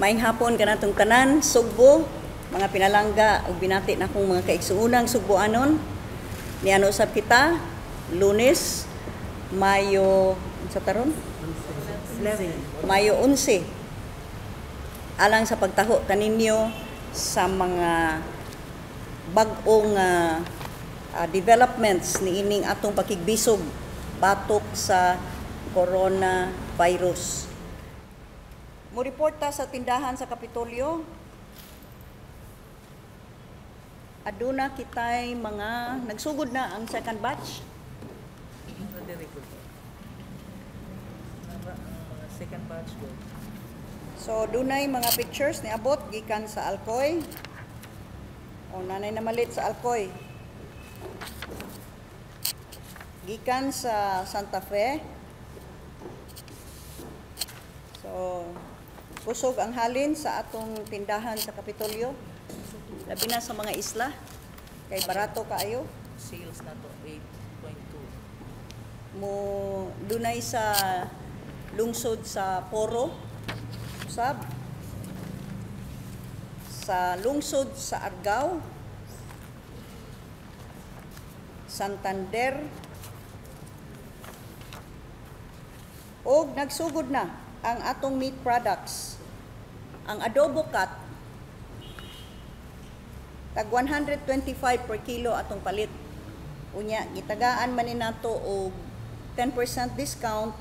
Maayong hapon kanatong tanan, Sugbo, mga pinalangga ug binati nakong mga kaigsuonang Sugboanon. Niano usab kita Lunes, Mayo unsa taron? 11. Mayo 11. Alang sa pagtaho kaninyo sa mga bag-ong developments niining atong pakigbisog batok sa coronavirus. Mo-reporta sa tindahan sa Kapitolyo. Aduna kitay mga nagsugod na ang second batch. Second batch ko. So dunay mga pictures ni abot gikan sa Alcoy. O nanay namalit sa Alcoy. Gikan sa Santa Fe. So kusog ang halin sa atong tindahan sa Kapitolyo. Labi na sa mga isla kay barato kaayo. Sales na to 8.2. Mo dunay sa lungsod sa Poro, usab sa lungsod sa Argao, Santander, og nagsugod na ang atong meat products. Ang adobo cut tag 125 per kilo atong palit. Unya gitagaan man ni nato og 10% discount,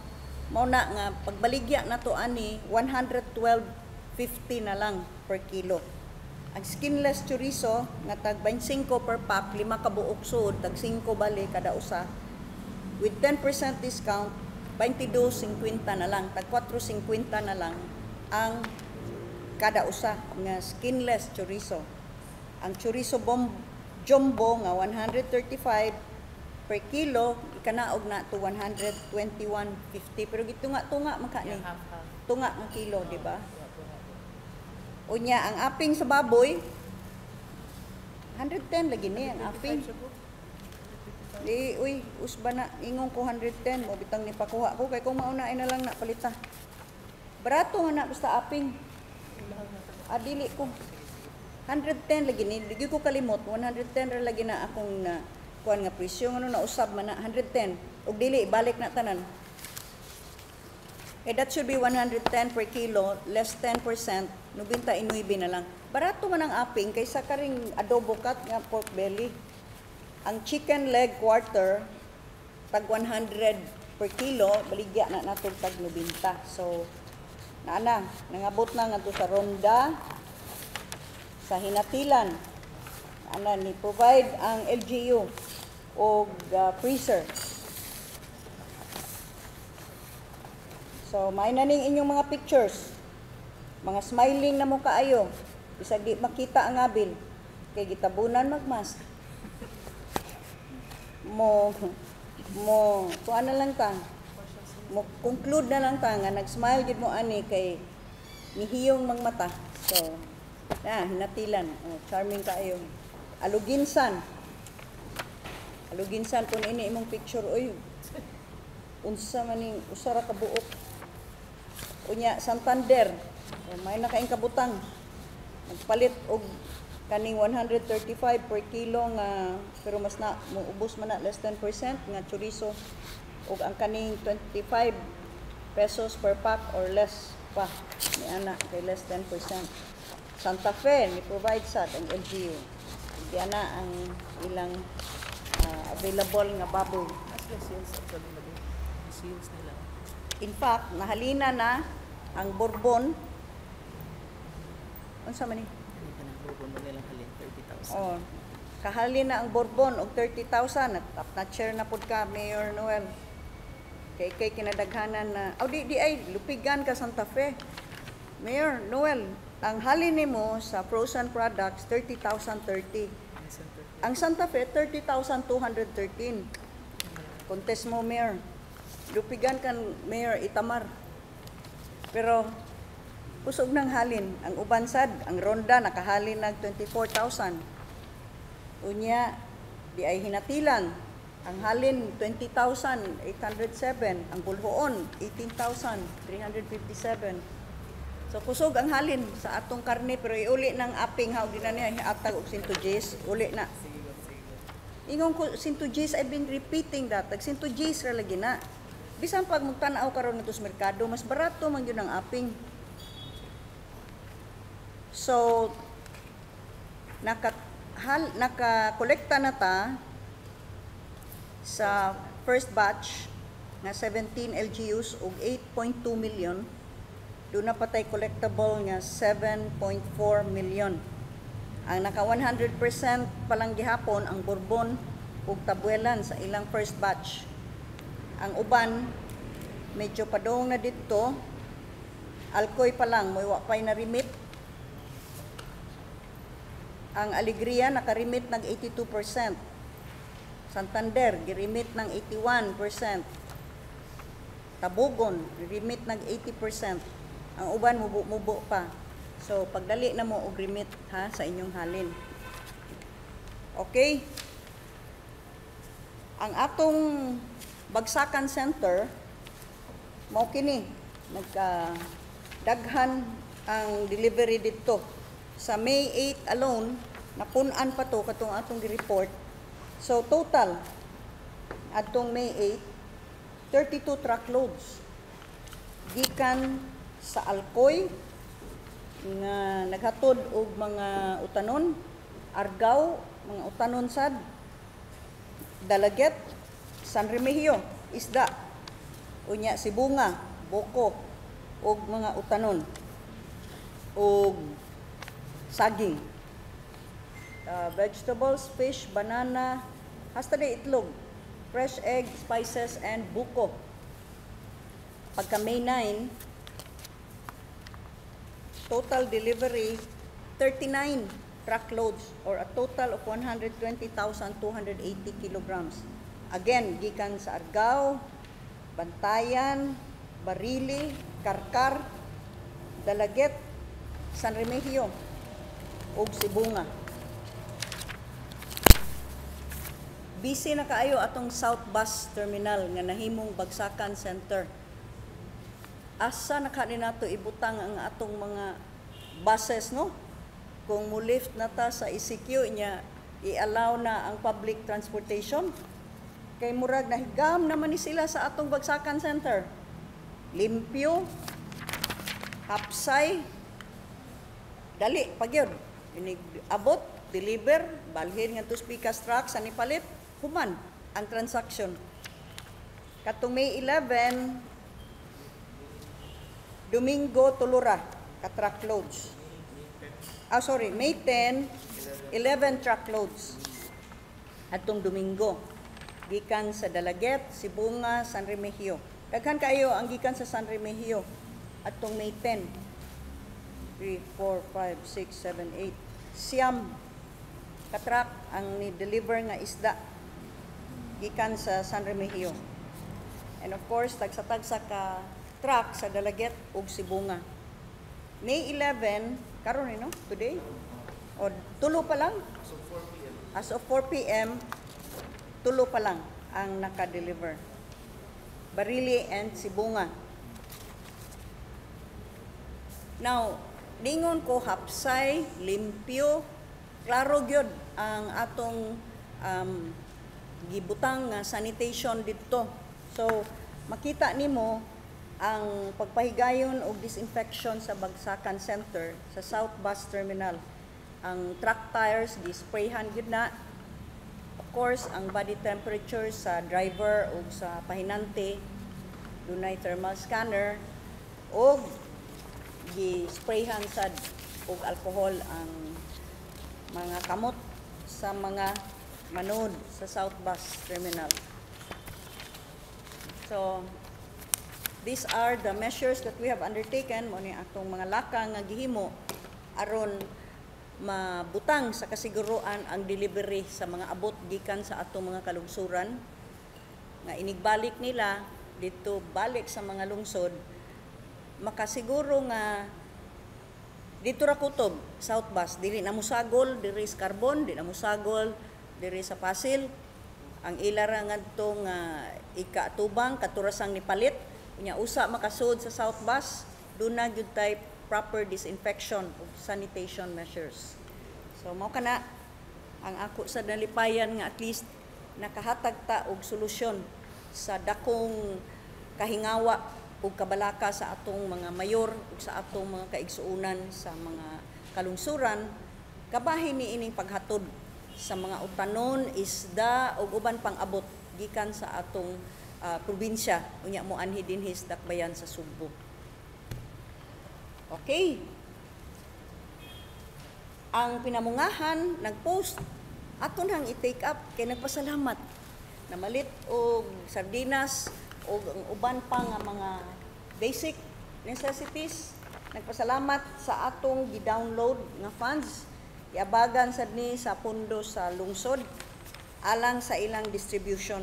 mao na nga pagbaligya nato ani 112.50 na lang per kilo. Ang skinless chorizo nga tag 25 per pack, lima ka buok suod, tag 5 bali kada usa. With 10% discount, 22.50 na lang, tag 4.50 na lang ang kada usa nga skinless chorizo. Ang chorizo jumbo nga 135 per kilo, ikanaog na to 121.50, pero gitunga-tunga man ka ni. Yeah, half half. Tunga ang kilo, di ba? Yeah, tunga. Unya ang aping sa baboy 110 lagi ni ang aping. Di uy, usba na ingon ko 110 mo bitang ni pakuha ko kay kung mauna ay na lang na palita. Barato nga na basta aping. Ah, dili ko. 110 lagi ni, di ko kalimot, 110 ra lagi na akong na kuan nga presyo ngano na usab man na 110. Ug dili ibalik na tanan. Eh, that should be 110 per kilo less 10%, 99 na lang. Barato man ang aping kaysa karing adobo cut nga pork belly. Ang chicken leg quarter tag 100 per kilo, baligya na nato tag 90. So naa na, nangabot na ngadto sa Ronda, sa Hinatilan. Ana ni provide ang LGU og freezer. So may na ning inyong mga pictures. Mga smiling na mo kaayo. Bisag di makita ang abil kay gitabunan magmask. Mo mo kuan na lang ta. Mo conclude na lang ta nga nag-smile gid mo ani kay nihiyong mang mata. So na Hinatilan, oh, charming kaayo. Aluginsan. Aluginsan kun ini imong picture oy. Unsa man ning usa ra ka buok. Unya Santander, oh, may nakaing kabutang. Nagpalit og kaning 135 per kilo nga pero mas na muubos man na less 10% nga chorizo ug ang kaning 25 pesos per pack or less pa ni ana kay less 10%. Santa Fe ni provide sad ang LGU. Di ana ang ilang available nga baboy. As the sales actually mali. Sales nila. In fact, nahalina na ang Bourbon. Unsa man ni? Ano ka na bourbon mo nilang halin 30,000. Oh, kahalin na ang Bourbon og 30,000. Top na chair na pud ka, Mayor Noel. Kay kay kinadaghanan na. Oh, di di ay lupigan ka Santa Fe. Mayor Noel, ang halin nimo sa frozen products 30,030. Ang center. Ang Santa Fe 30,213. Contest mo, Mayor. Lupigan kan Mayor Itamar. Pero kusog ng halin ang uban sad, ang Ronda nakahalin nag 24,000. Unya di ay Hinatilan ang halin 20,807, ang Boljoon 18,357. So kusog ang halin sa atong karne, pero iuli ng aping ha, og di na niya atag og 110, uli na. Sige, ma'am, sige, ma'am. Ingon ko 110, I've been repeating that. Tag 110 ra lagi na. Bisan pag magtan-aw karon ngadto sa merkado, mas barato man gyud ang aping. So naka kolekta na ta sa first batch nga 17 LGUs og 8.2 million. Duna pa tay collectible nga 7.4 million. Ang naka 100% pa lang gihapon ang Borbon ug Tabuelan sa ilang first batch. Ang uban medyo padung na didto. Alcoy pa lang mo wa pay na remit. Ang Alegria naka-remit nag 82%. Santander giremit ng 81%. Tabogon remit nag 80%. Ang uban mubo-mubo pa. So pagdali na mo og remit ha sa inyong halin. Okay. Ang atong Bagsakan Center mao kini nagka daghan ang delivery didto. Sa May 8 alone, napun-an pa to katong atong gi-report. So total adtong May 8, 32 truckloads gikan sa Alcoy nga naghatod og mga utanon, Argao, mga utanon sad, Dalaguete, San Remigio, isda, unya Sibonga, buko ug mga utanon ug saging. Vegetables, fish, banana, hasta di itlog, fresh egg, spices, and buko. Pagka May 9, total delivery 39 truckloads or a total of 120,280 kilograms. Again, gikan sa Argao, Bantayan, Barili, Carcar, Dalaguete, San Remigio, ug Sibonga. Busy na kaayo atong South Bus Terminal nga nahimong Bagsakan Center. Asa na ka ni nato ibutang ang atong mga buses, no? Kung mo lift na ta sa ECQ niya, i-allow na ang public transportation. Kay murag nahigam naman ni sila sa atong Bagsakan Center. Limpyo, hapsay, dali pa gyud. Inig abot, deliver, balhin ngadto sa Pikas truck sa nipalit, human ang transaction. Katong May 11, Domingo, tulo ra ka truckloads. Ah, sorry, May 10, 11 truckloads. Atong Domingo. Gikan sa Dalaguete, Sibonga, San Remigio. Daghan kaayo ang gikan sa San Remigio atong May 10. 3, 4, 5, 6, 7, 8. 9 ka-truck ang ni-deliver nga isda gikan sa San Remigio. And of course, tagsa-tagsa ka truck sa Dalaguete ug Sibonga. May 11, karon ni, no? Today? O tulo pa lang? So 4 p.m. As of 4 p.m., tulo pa lang ang naka-deliver. Barili and Sibonga. Now, ningon ko hapsay, limpyo, klaro gyud ang atong gibutang nga sanitation didto. So, makita nimo ang pagpahigayon og disinfection sa Bagsakan Center sa South Bus Terminal. Ang truck tires gisprayhan gyud na. Of course, ang body temperature sa driver ug sa pahinante, dunay thermal scanner ug gisprayhan sad og alcohol ang mga kamot sa mga manod sa South Bus Terminal. So, these are the measures that we have undertaken mo ni atong mga lakang nga gihimo aron mabutang sa kasiguruan ang delivery sa mga abot gikan sa atong mga kalungsuran nga inigbalik nila dito balik sa mga lungsod, makasiguro nga dito ra kutob South Bus, dili na musagol diri sa Carbon, di na musagol diri sa Pasil. Ang ila ra ngadto nga ikaatubang katurasang nipalit, unya usa makasud sa South Bus, duna gyud tay proper disinfection ug sanitation measures. So mao kana ang ako sa nalipayan nga at least nakahatag ta og solusyon sa dakong kahingawa ug kabalaka sa atong mga mayor ug sa atong mga kaigsuonan sa mga kalungsuran kabahin ni ining paghatod sa mga utanon, isda ug uban pang abot gikan sa atong probinsya unya moanhi dinhi sa dakbayan sa Sugbo. Okay. Ang Pinamungahan nagpost, aton hang i-take up kay nagpasalamat namalit og sardinas og ang uban pa nga mga basic necessities. Nagpasalamat sa atong gi-download nga funds, iabagan sad ni sa pondo sa lungsod alang sa ilang distribution,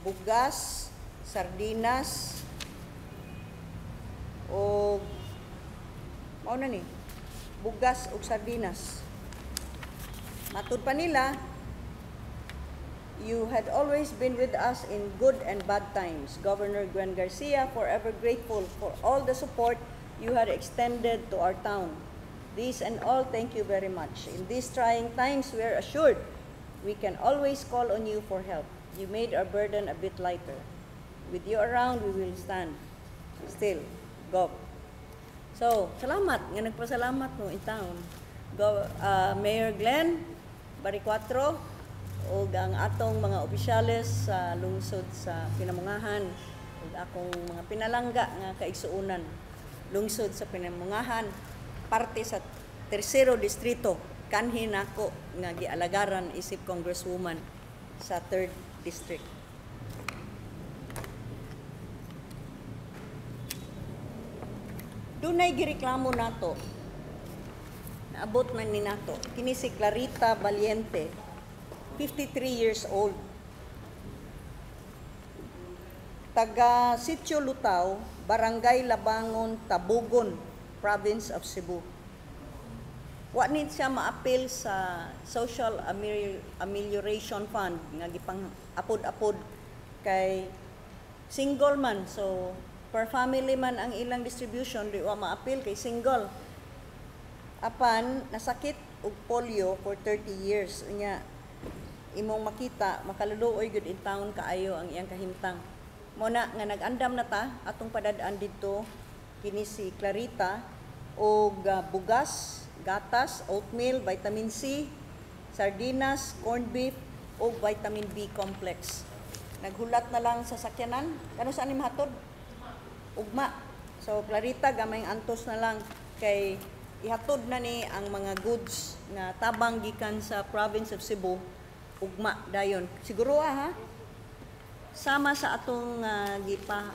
bugas, sardinas og mao na ni, bugas ug sardinas. Matud pa nila, "You had always been with us in good and bad times. Governor Gwen Garcia, forever grateful for all the support you had extended to our town. This and all, thank you very much. In these trying times, we are assured we can always call on you for help. You made our burden a bit lighter. With you around, we will stand still. Gov." So, salamat nga nagpasalamat mo in town. Go, Mayor Glenn Baricuatro ug ang atong mga opisyales sa lungsod sa Pinamungahan ug akong mga pinalangga nga kaigsuonan lungsod sa Pinamungahan, parte sa Tersero Distrito kanhi nako nga gialagaran isip congresswoman sa third district. Dunay gireklamo nato. Naabot man ni nato. Kini si Clarita Valiente, 53 years old. Taga Sitio Lutaw, Barangay Labangon, Tabugon, Province of Cebu. Wa ni siya maapil sa Social Amelioration Fund nga gipang apod-apod kay single man, so per family man ang ilang distribution, di wa maapil kay single. Apan nasakit og polio for 30 years. Unya imong makita, makaluluoy gyud in town kaayo ang iyang kahimtang. Mo na nga nag-andam na ta atong padad-an didto kini si Clarita og bugas, gatas, oatmeal, vitamin C, sardinas, corned beef ug vitamin B complex. Naghulat na lang sa sakyanan. Kano saan ni mahatod? Ugma. So Clarita, gamayng antos na lang kay ihatod na ni ang mga goods nga tabang gikan sa province of Cebu ugma dayon. Siguro ha. Sama sa atong gipa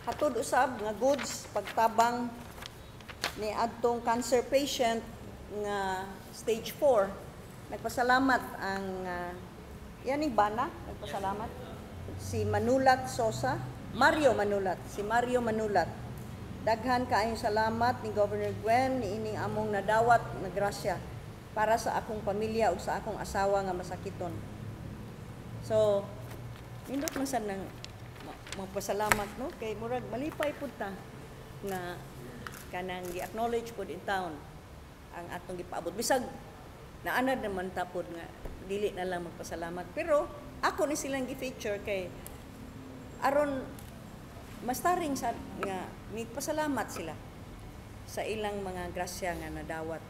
hatod usab nga goods pagtabang ni adtong cancer patient nga stage 4. Nagpasalamat ang yaning bana, nagpasalamat si Manulat Sosa, Mario Manulat, si Mario Manulat. "Daghan kaayong salamat ni Governor Gwen niining among nadawat na grasya para sa akong pamilya ug sa akong asawa nga masakiton." So, nindot man sad nang magpasalamat, no, kay murag malipay pud ta nga kanang gi-acknowledge pud in town ang atong gipaabot. Bisag naanad naman ta pod nga dili na lang magpasalamat. Pero ako ni silang gi-feature kay aron mastaring sa nga migpasalamat sila sa ilang mga grasya nga nadawat.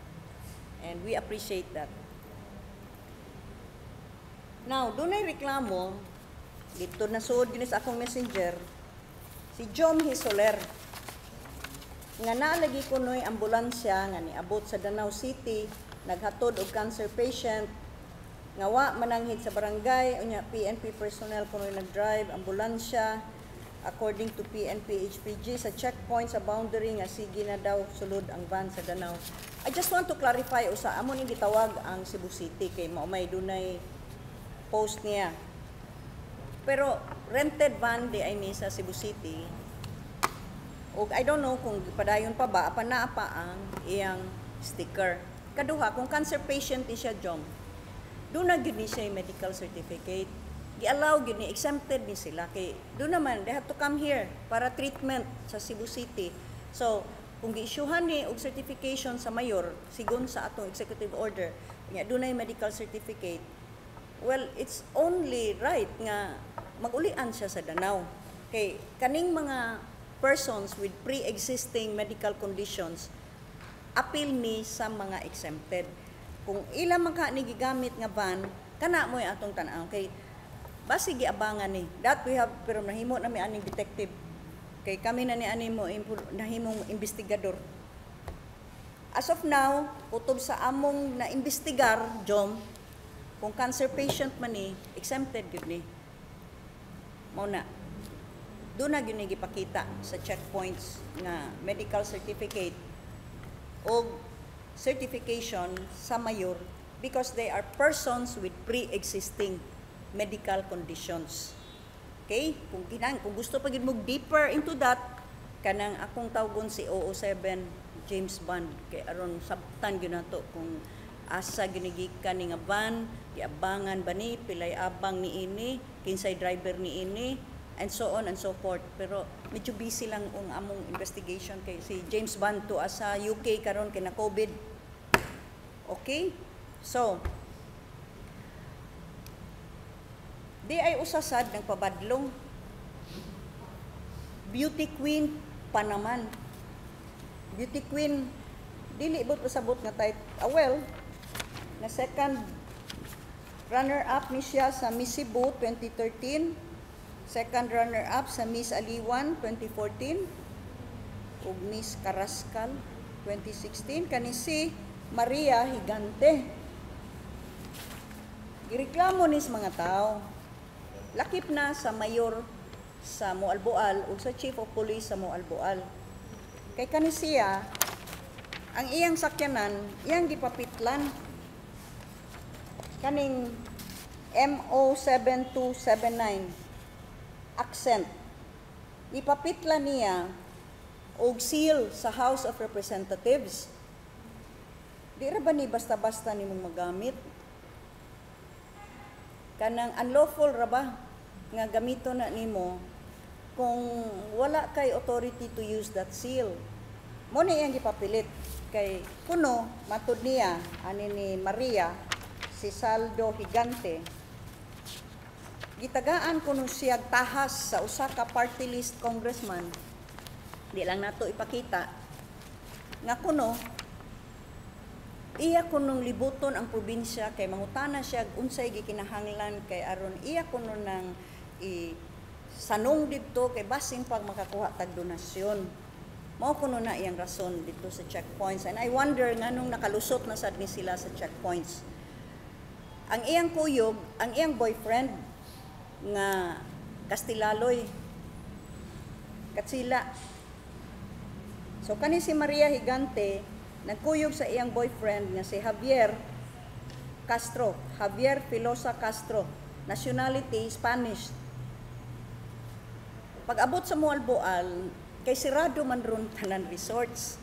And we appreciate that. Now, dunay reklamo dito na suod gini sa akong Messenger si Jom Hisoler nga naalagi kunoy ambulansya nga niabot sa Danao City, naghatod og cancer patient nga wa mananghid sa barangay. Unya PNP personnel kunoy nag-drive ambulansya according to PNP HPG sa checkpoint sa boundary nga sige na daw sulod ang van sa Danao. I just want to clarify usa, amo ning gitawag ang Cebu City kay mao may dunay post niya. Pero rented van di ay ni sa Cebu City. Og I don't know kung padayon pa ba, apan naa pa ang iyang sticker. Kaduha, kung cancer patient ni siya, Jom, doon na gyud ni siya yung medical certificate. Gi-allow gyud ni, exempted ni sila kay doon naman they have to come here para treatment sa Cebu City. So, kung Kung giisyuhan ni og certification sa mayor sigon sa atong executive order nya dunay medical certificate, well, it's only right nga magulian siya sa Danao. Kay kaning mga persons with pre-existing medical conditions, apil ni sa mga exempted. Kung ila man ka ni gigamit nga van, kana mo atong tan-aw kay basi giabangan ni. That we have, pero nahimo na mi aning detective. Kay kami na ni ani mo nahimong investigador. As of now, kutob sa among na-investigar, Jom, kung cancer patient man ni, exempted gyud ni. Mao na. Doon na gyud ni gipakita sa checkpoints nga medical certificate o certification sa mayor because they are persons with pre-existing medical conditions. Okay? Kung gusto pa gyud mo deeper into that, kanang akong tawgon si 007 James Bond kay aron sabtan gyud nato kung asa ginigikan ni nga van, giabangan ba ni, pilay abang ni ini, kinsay driver ni ini, and so on and so forth. Pero medyo busy lang ang among investigation kay si James Bond to asa UK karon kay na COVID. Okay? So, di ay usasad ng pabadlong. Beauty queen pa naman. Beauty queen, dili bot pasabot nga type. Ah, well, na second runner-up ni siya sa Miss Cebu 2013, second runner-up sa Miss Aliwan 2014, ug Miss Carrascal 2016, kani si Maria Higante. Gireklamo ni sa mga tao. Lakip na sa mayor sa Moalboal ug sa chief of police sa Moalboal. Kay kani siya, ang iyang sakyanan, iyang gipapitlan kaning MO7279 accent. Ipapitla niya og seal sa House of Representatives. Di ra ba ni basta-basta nimong magamit? Kanang unlawful ra ba nga gamito na nimo kung wala kay authority to use that seal? Mo ni iyang gipapilit kay kuno matud niya ani ni Maria si Saldo Higante, gitagaan kuno siya tahas sa usa ka party list congressman, di lang nato ipakita, nga kuno iya kunong libuton ang probinsya kay mangutana siya unsay gikinahanglan kay aron iya kuno nang i sanong didto kay basin pag makakuha tag donasyon. Mao kuno na iyang rason dito sa checkpoints, and I wonder nganong nakalusot na sad ni sila sa checkpoints. Ang iyang kuyog, ang iyang boyfriend nga Kastilaloy, Katsila. So kani si Maria Higante nagkuyog sa iyang boyfriend nga si Javier Castro, Javier Filosa Castro, nationality Spanish. Pag abot sa Moalboal, kay sirado man ron tanan resorts.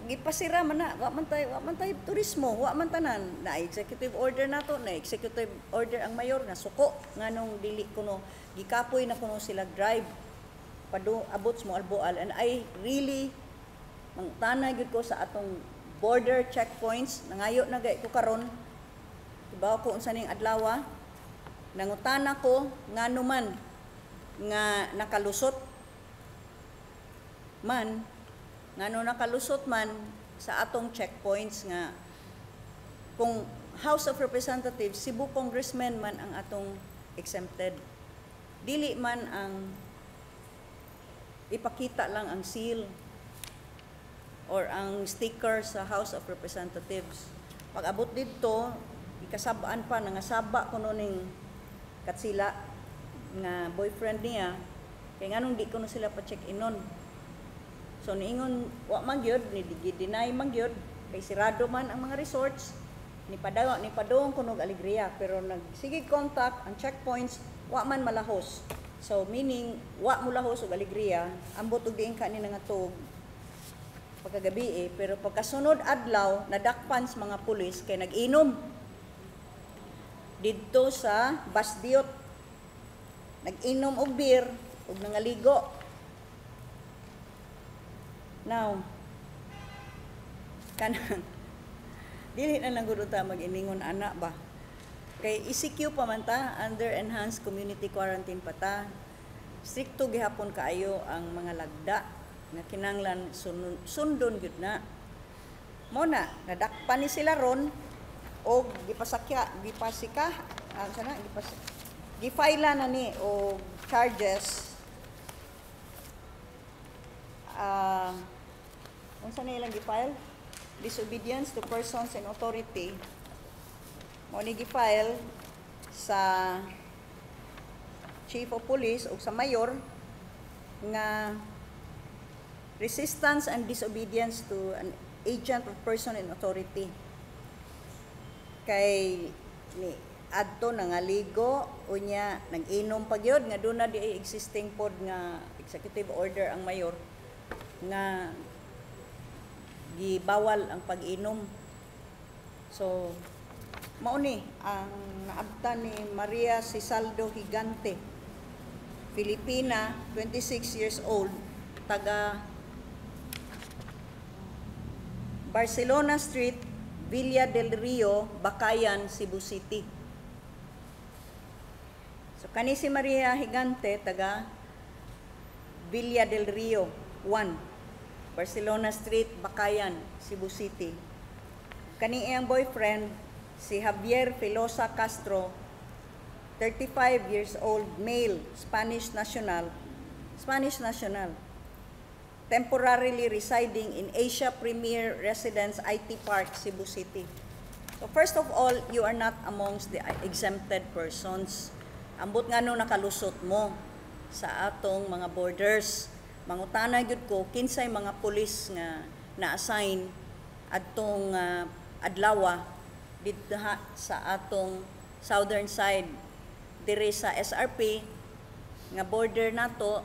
Gipasira man na, wa man tay turismo, wa man tanan. Na executive order nato, na executive order ang mayor nga suko nganong dili kuno gikapoy na kuno sila drive pado abot sa Moalboal. And I really mangutana gyud ko sa atong border checkpoints, nangayo na gay ko karon. Ibaw ko unsa ning adlaw, nangutana ko ngano man nga nakalusot man, ngano nakalusot man sa atong checkpoints nga kung House of Representatives, Cebu congressman man ang atong exempted. Dili man ang ipakita lang ang seal or ang sticker sa House of Representatives. Pag abot didto, ikasabaan pa, nangasaba kuno ning Katsila nga boyfriend niya, kay nganong di kuno sila pa-check-inon. So niingon, wa man gyud, ni deny man gyud, kay sirado man ang mga resorts, ni padawa ni padung kuno og alegria, pero nagsige contact ang checkpoints, wa man malahos. So meaning wa mo lahos og alegria, ambot og diin ka ni nangatog pagkagabi eh, pero pagkasunod adlaw nadakpan sa mga pulis kay nag-inom didto sa Basdiot. Nag-inom og beer ug nangaligo. Now, kanang dili na lang gud ta mag-iningon ana ba. Kay ECQ pa man ta, under enhanced community quarantine pa ta. Strikto gihapon kaayo ang mga lagda nga kinanglan sundon gyud na. Mo na nadakpan ni sila ron og gipasakya, gipasika, ang sana gifile na ni og charges, unsa na ilang gifile? Disobedience to persons in authority. Mo ni gifile sa chief of police o sa mayor nga resistance and disobedience to an agent or person in authority. Kay ni adto nangaligo, unya nag-inom pa gyud nga duna di ay existing pod nga executive order ang mayor nga gibawal ang pag-inom. So mao ni ang naabtan ni Maria Cisaldo Gigante, Filipina, 26 years old, taga Barcelona Street, Villa del Rio, Bacayan, Cebu City. So kani si Maria Gigante, taga Villa del Rio 1, Barcelona Street, Bacayan, Cebu City. Kani iyang boyfriend si Javier Filosa Castro, 35 years old, male, Spanish national, Spanish national, temporarily residing in Asia Premier Residence IT Park, Cebu City. So first of all, you are not amongst the exempted persons. Ambot nga no nakalusot mo sa atong mga borders. Mangutana gyud ko kinsay mga pulis nga na-assign adtong adlawa didto sa atong southern side, diri sa SRP nga border nato,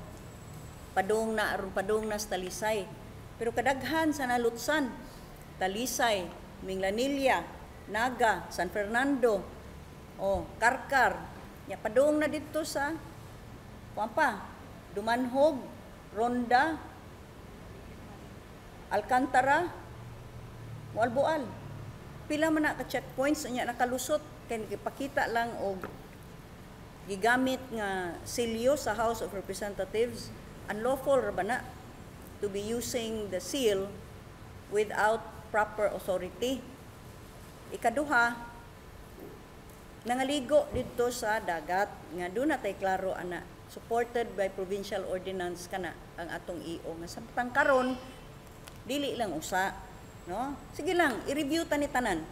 padung na aron padung na sa Talisay. Pero kadaghan sa nalutsan, Talisay, Minglanilla, Naga, San Fernando, oh, Carcar, nya padung na didto sa kuan pa, Dumanhog, Ronda, Alcantara, Moalboal. Pila man na ka checkpoints unya nakalusot kay gipakita lang og gigamit nga selyo sa House of Representatives? Unlawful ra ba na to be using the seal without proper authority? Ikaduha, nangaligo didto sa dagat nga duna tay klaro ana, supported by provincial ordinance kana ang atong EO nga samtang karon dili lang usa, no? Sige lang, i-review ta ni tanan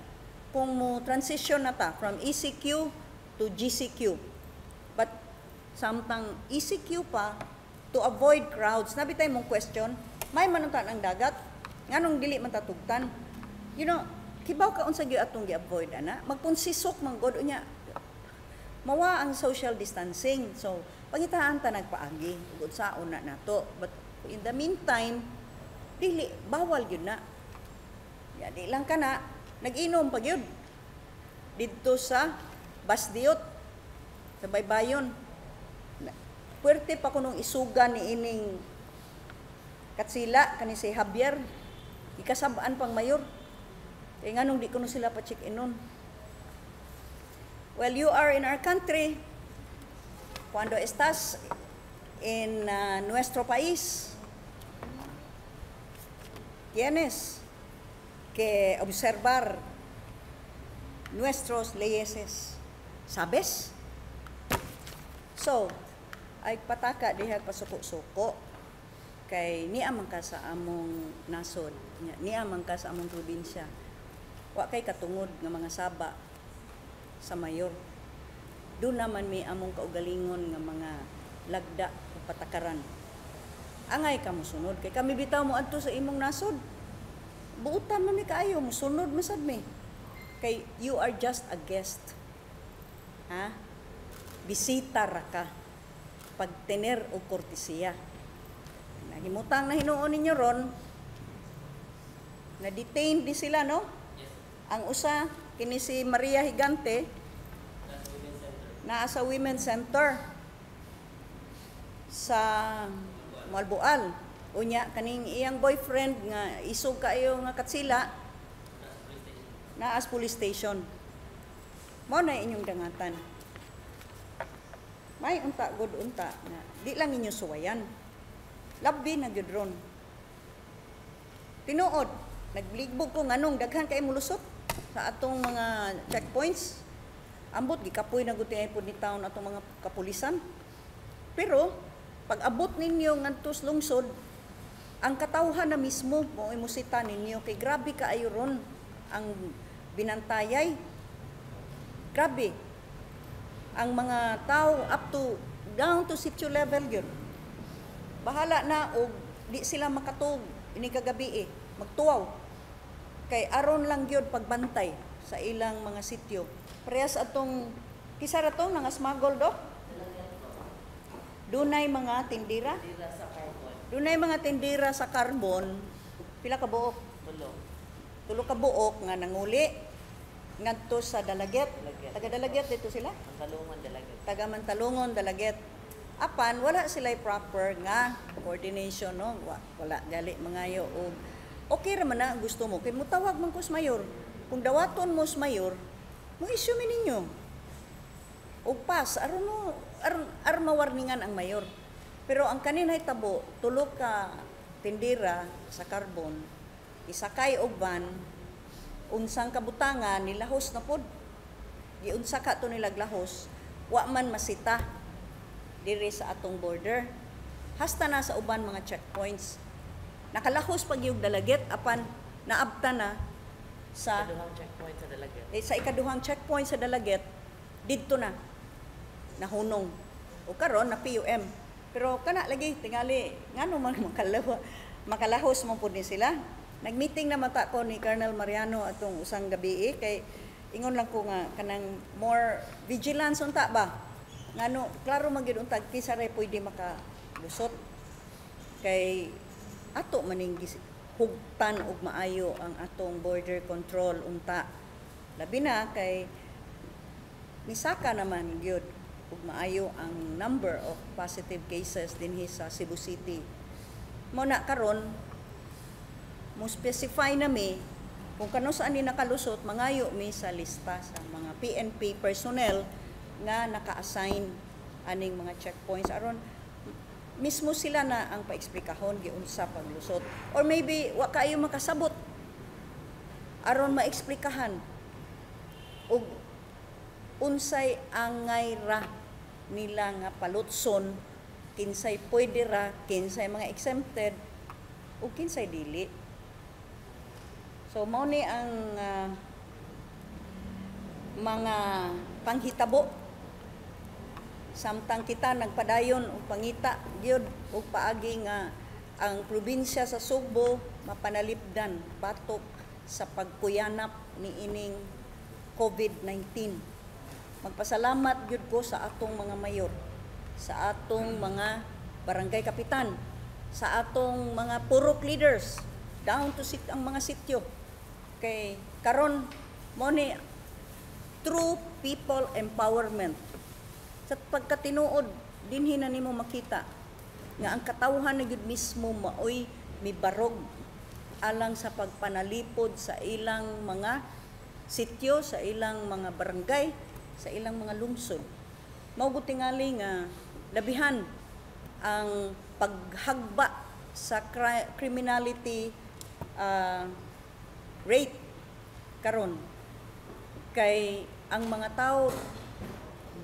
kung mo transition na ta from ECQ to GCQ. But samtang ECQ pa, to avoid crowds, nabi tay mong question, may manuntan ang dagat, nganong dili man tatugtan? Kibaw ka unsa gyud atong gi-avoid ana? Magpunsisok man gud unya mawa ang social distancing. So pangitaan ta nagpaagi ug unsaon na nato. But in the meantime, dili, bawal gyud na. Ya, di lang kana, nag-inom pa gyud didto sa Basdiot, sa Baybayon. Puwerte pa kunong isugan ni ining katsila kani si Javier. Ikasabaan pang mayor. Kaya nganong di kuno sila pa check in nun? Well, you are in our country. Cuando estás en nuestro país, tienes que observar nuestros leyes. ¿Sabes? So, ay pataka diha pasuko-suko kay niya man ka sa among nasod, niya man ka sa among probinsya. Wa kay katungod nga mga saba sa mayor. Doon naman may among kaugalingon nga mga lagda o patakaran. Angay ka mosunod kay kami bitaw mo adto sa imong nasod. Buutan man mi kaayo, mosunod man sad mi. Kay you are just a guest. Ha? Bisita ra ka. Pagtener og kortesiya. Nahimutang na hinuon ninyo ron, na-detain di sila, no? Ang usa, kini si Maria Gigante, naa sa Women's Center sa Moalboal. Unya kaning iyang boyfriend nga isog kaayo nga katsila naa sa police station. Mao na inyong dangatan. May unta gud unta nga di lang ninyo suwayan. Labi na gyud ron. Tinuod, nagligbog ko nganong daghan kay mulusot sa atong mga checkpoints. Ambot gikapoy na gud ay pud ni taon atong mga kapulisan. Pero pag abot ninyo ngadto sa lungsod, ang katawhan na mismo mo imusita ninyo kay grabe kaayo ron ang binantayay. Grabe. Ang mga tao up to down to sitio level gyud. Bahala na og di sila makatug ini kagabi eh, magtuwaw. Kay aron lang gyud pagbantay sa ilang mga sityo. Parehas atong kisa ra tong nga smuggle do. Dunay mga tindira. Tindira sa carbon. Dunay mga tindira sa carbon. Pila ka buok? Tulo. Tulo ka buok nga nanguli ngadto sa Dalaget. Dalaget. Taga Dalaget dito sila. Mantalungon, Dalaget. Taga Mantalungon, Dalaget. Apan wala sila proper nga coordination, no. Wala gali mangayo og okay ra man na gusto mo kay mutawag man ko sa mayor. Kung dawaton mo sa mayor, mo issue mi ninyo og pass aron mo aron mawarningan ang mayor. Pero ang kaninay tabo, tulo ka tindira sa carbon, isakay og van, unsang kabutanga nilahos na pod. Giunsa ka to nila lahos, wa man masita diri sa atong border. Hasta na sa uban mga checkpoints. Nakalahos pag yung Dalaget apan naabta na sa Ikaduhang checkpoint sa Dalaget. Eh, sa ikaduhang checkpoint sa Dalaget, didto na nahunong. O karon na PUM. Pero kana lagi tingali ngano man makalahos mo pud ni sila. Nagmeeting na mata ko ni Colonel Mariano atong usang gabi eh, kay ingon lang ko nga kanang more vigilance unta ba. Ngano klaro man gyud unta kinsa ray pwede makalusot kay ato maning hugtan og maayo ang atong border control unta, labi na kay nisaka naman gyud ug maayo ang number of positive cases dinhi sa Cebu City. Mo na karon mo specify na mi kung kano saan ni nakalusot, mangayo mi sa lista sa mga PNP personnel nga naka-assign aning mga checkpoints aron mismo sila na ang paeksplikahon giunsa paglusot or maybe wa kaayo makasabot aron maeksplikahan og unsay angay ra nila nga palutson, kinsay pwede ra, kinsay mga exempted ug kinsay dili. So mao ni ang mga panghitabo samtang kita nagpadayon og pangita gyud og paagi nga ang probinsya sa Sugbo mapanalipdan batok sa pagkuyanap niining COVID-19. Magpasalamat gyud ko sa atong mga mayor, sa atong mga barangay kapitan, sa atong mga purok leaders, down to sit ang mga sityo. Kay karon mo ni true people empowerment. Sa pagkatinuod, dinhi na nimo makita nga ang katawhan na gyud mismo maoy mibarog alang sa pagpanalipod sa ilang mga sityo, sa ilang mga barangay, sa ilang mga lungsod. Mao gud tingali nga labihan ang paghagba sa criminality rate karon kay ang mga tao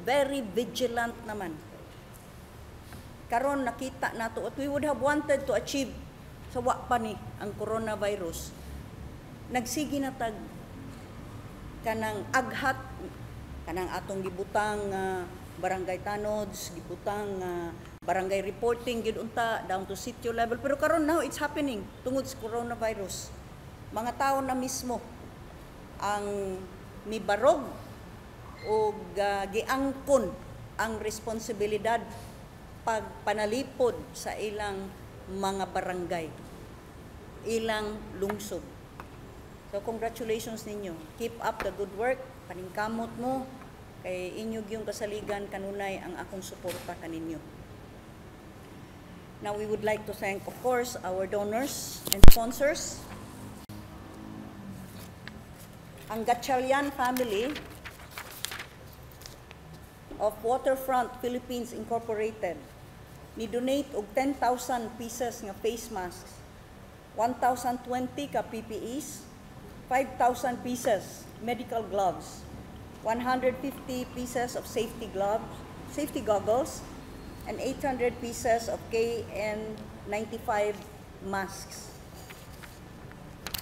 very vigilant naman. Karon nakita nato what we would have wanted to achieve sa wa pa ni ang coronavirus. Nagsige na tag kanang aghat, kanang atong gibutang barangay tanods, gibutang barangay reporting gid unta down to sitio level. Pero karon now it's happening tungod sa coronavirus. Mga tao na mismo ang mibarog og giangkon ang responsibilidad pagpanalipod sa ilang mga barangay, ilang lungsod. So congratulations ninyo. Keep up the good work. Paningkamot mo kay inyo gyung kasaligan kanunay ang akong suporta kaninyo. Now we would like to thank, of course, our donors and sponsors. Ang Gatchalian family of Waterfront Philippines Incorporated ni donate og 10,000 pieces nga face masks, 1,020 ka PPEs, 5,000 pieces medical gloves, 150 pieces of safety gloves, safety goggles, and 800 pieces of KN95 masks.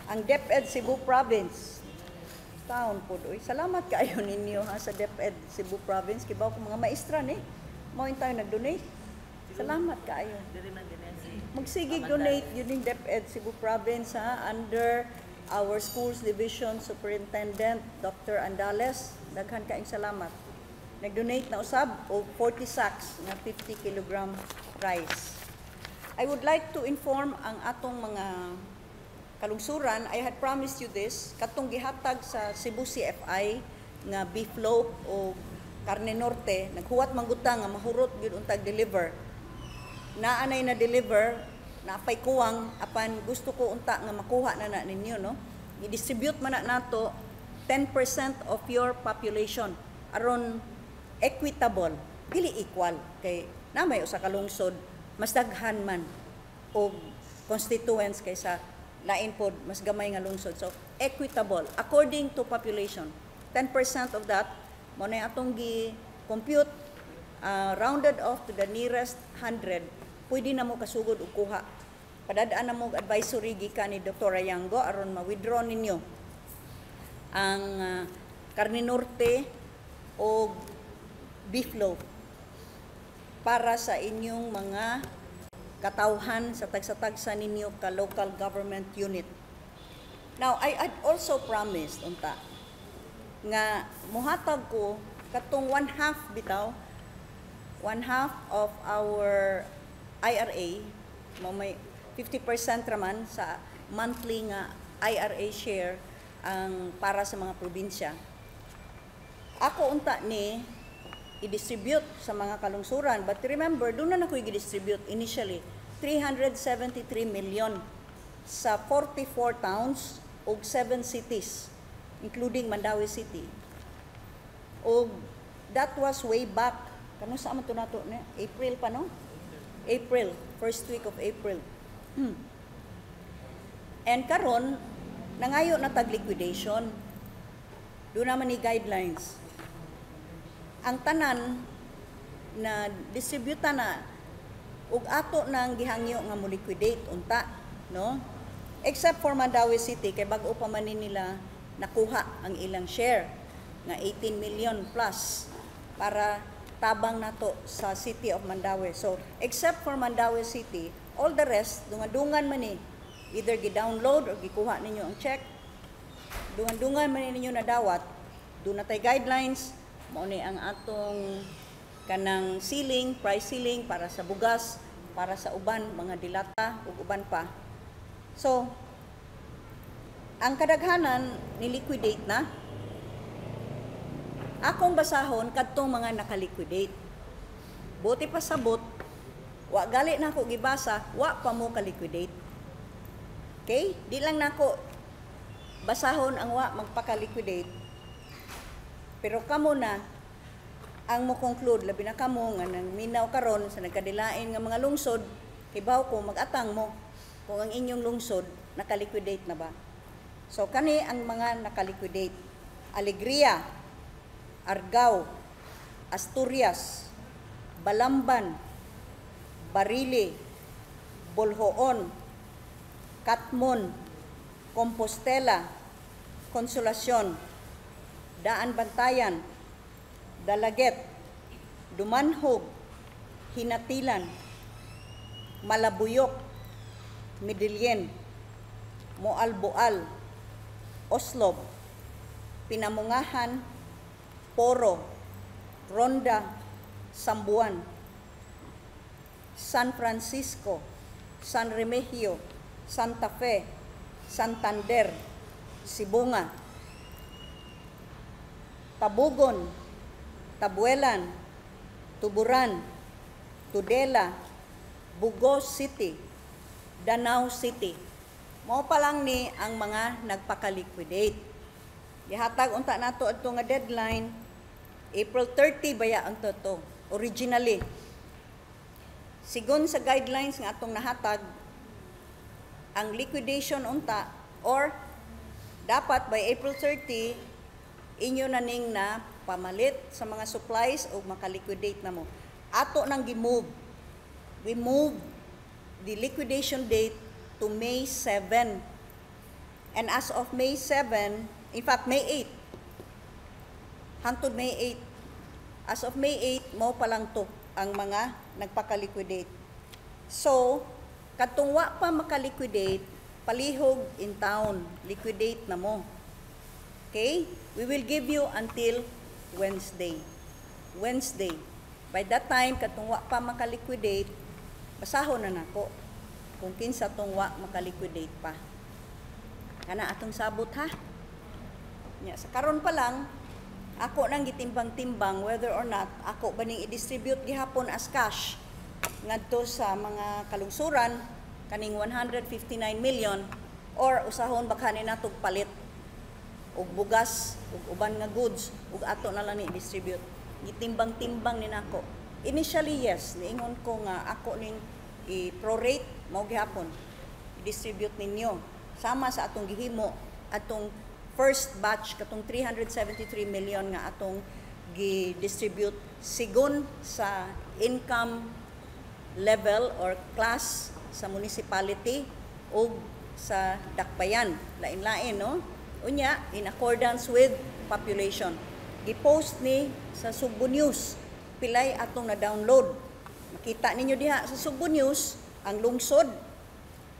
Ang DepEd Cebu Province, town po oy. Salamat kaayo ninyo ha sa DepEd Cebu Province. Kibaw ko mga maestra ni. Mao tayo nag-donate. Salamat kaayo. Diri man din si Magsigig donate yun yung DepEd Cebu Province ha, under our Schools Division Superintendent Dr. Andales. Daghan kaayong salamat. Nag-donate na usab og 40 sacks nga 50 kilogram rice. I would like to inform ang atong mga kalungsuran, I had promised you this, katong gihatag sa Cebu CFI nga beef loaf o karne norte, naghuwat man gud ta nga mahurot gyud untag deliver. Naa nay na deliver, napay kuwang, apan gusto ko unta nga makuha na na ninyo, no? I-distribute man na nato 10% of your population aron equitable, dili equal kay na may usa ka lungsod mas daghan man og constituents kaysa lain pod mas gamay nga lungsod. So equitable according to population. 10% of that mo na atong gi compute, rounded off to the nearest 100, pwede na mo kasugod og kuha. Padadaan na mo og advisory gikan ni Dr. Ayango aron ma-withdraw ninyo ang karne norte o beef loaf para sa inyong mga katawhan sa tagsa-tagsa ninyo ka local government unit. Now, I had also promised unta nga muhatag ko katong one half bitaw, one half of our IRA, mo may 50% raman sa monthly nga IRA share ang para sa mga probinsya. Ako unta ni i-distribute sa mga kalungsuran. But remember, doon na ako i-distribute initially 373 million sa 44 towns ug 7 cities, including Mandaue City. Og that was way back. Kano sa man to nato ni? April pa, no? April, first week of April. And karon nangayo na tag liquidation. Doon naman ni guidelines. Ang tanan na distributa na ug ato nang gihangyo nga mo liquidate unta, no? Except for Mandaue City kay bag-o pa man ni nila nakuha ang ilang share nga 18 million plus para tabang nato sa City of Mandaue. So, except for Mandaue City, all the rest, dungan-dungan man ni, either gi-download or gikuha ninyo ang check, dungan-dungan man ni ninyo nadawat, doon na tay guidelines, mao ni ang atong kanang ceiling, price ceiling para sa bugas, para sa uban, mga dilata, ug uban pa. So, ang kadaghanan ni-liquidate na. Akong basahon kadtong mga naka-liquidate. Buti pa sabot, wa gali na ako gibasa, wa pa mo ka-liquidate. Okay? Di lang nako basahon ang wa magpaka-liquidate. Pero kamo na ang mo conclude, labi na kamo nga nang minaw karon sa nagkadilain nga mga lungsod, kibaw ko mag-atang mo kung ang inyong lungsod naka-liquidate na ba. So kani ang mga naka-liquidate: Alegria, Argao, Asturias, Balamban, Barili, Boljoon, Katmon, Compostela, Consolacion, Daan Bantayan, Dalaguete, Dumanjug, Ginatilan, Malabuyoc, Medellin, Moalboal, Oslob, Pinamungajan, Poro, Ronda, Samboan, San Francisco, San Remigio, Santa Fe, Santander, Sibonga, Tabogon, Tabuelan, Tuburan, Tudela, Bogo City, Danao City. Mao pa lang ni ang mga nagpaka-liquidate. Gihatag unta nato adto nga deadline, April 30 baya ang to originally. Sigon sa guidelines nga atong nahatag, ang liquidation unta or dapat by April 30 inyo na ning na pamalit sa mga supplies o maka-liquidate na mo. Ato nang gi-move. We move the liquidation date to May 7. And as of May 7, in fact May 8, hangtod May 8, as of May 8, mao pa lang to ang mga nagpaka-liquidate. So, katong wa pa maka-liquidate, palihog in town, liquidate na mo. Okay? We will give you until Wednesday. Wednesday. By that time, katong wa pa maka-liquidate, basahon na nako kung kinsa tong wa maka-liquidate pa. Kana atong sabot, ha. Nya sa karon pa lang ako nang gitimbang-timbang whether or not ako ba ning i-distribute gihapon as cash ngadto sa mga kalungsuran kaning 159 million or usahon ba kani natog palit og bugas ug uban nga goods ug ato na lang ni distribute. Gitimbang-timbang ni nako. Initially, yes, niingon ko nga ako ning i-prorate mao gihapon i-distribute ninyo sama sa atong gihimo atong first batch, katong 373 million nga atong gi-distribute sigon sa income level or class sa municipality o sa dakbayan. Lain-lain, no? Unya, in accordance with population. Gi-post ni sa Sugbo News. Pilay atong na-download. Makita ninyo diha sa Sugbo News ang lungsod,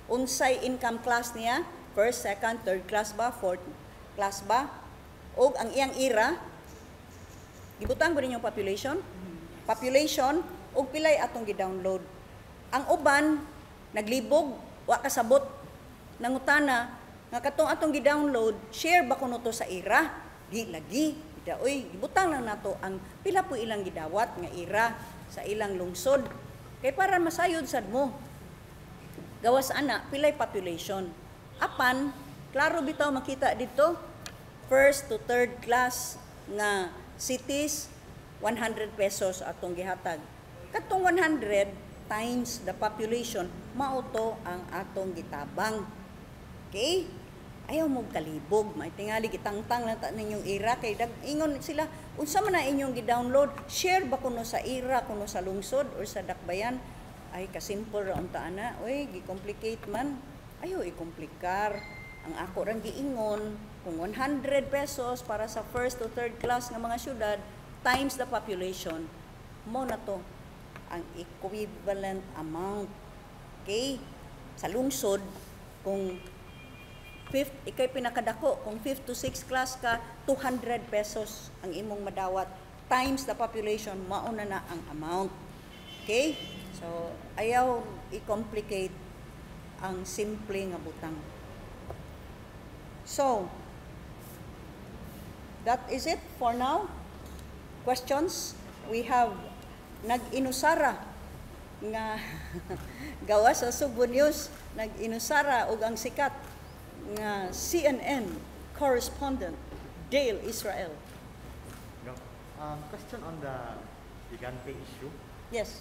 unsay income class niya, first, second, third class ba, fourth class ba, og ang iyang ira, gibutang ba ninyong population? Population, og pilay atong gi-download. Ang uban, naglibog, wa kasabot, nangutana, nga katong atong gi-download, share ba kuno to sa ira? Di lagi. Ida, oy, gibutang lang nato ang pila po ilang gidawat nga ira sa ilang lungsod. Kay para masayod sad mo. Gawas ana, pilay population. Apan, klaro bitaw makita dito, first to third class nga cities, 100 pesos atong gihatag. Katong 100 times the population, mao to ang atong gitabang. Okay? Ayaw mo kalibog, may tingali gitangtang lang ta ninyong ira kay dag ingon sila, unsa man na inyong gi-download, share ba kuno sa ira kuno sa lungsod or sa dakbayan? Ay, kasimple ra unta ana, oy, gi-complicate man. Ayaw i-komplikar. Ang ako rang giingon, kung 100 pesos para sa first to third class nga mga syudad times the population, mo na to ang equivalent amount. Okay? Sa lungsod, kung fifth, ikay pinakadako, kung fifth to sixth class ka, 200 pesos ang imong madawat times the population, mauna na ang amount. Okay? So, ayaw i-complicate ang simple nga butang. So, that is it for now. Questions? We have nag-inusara nga gawa sa Sugbo News, nag-inusara og ang sikat nga CNN correspondent Dale Israel. No. Question on the Gigante issue. Yes.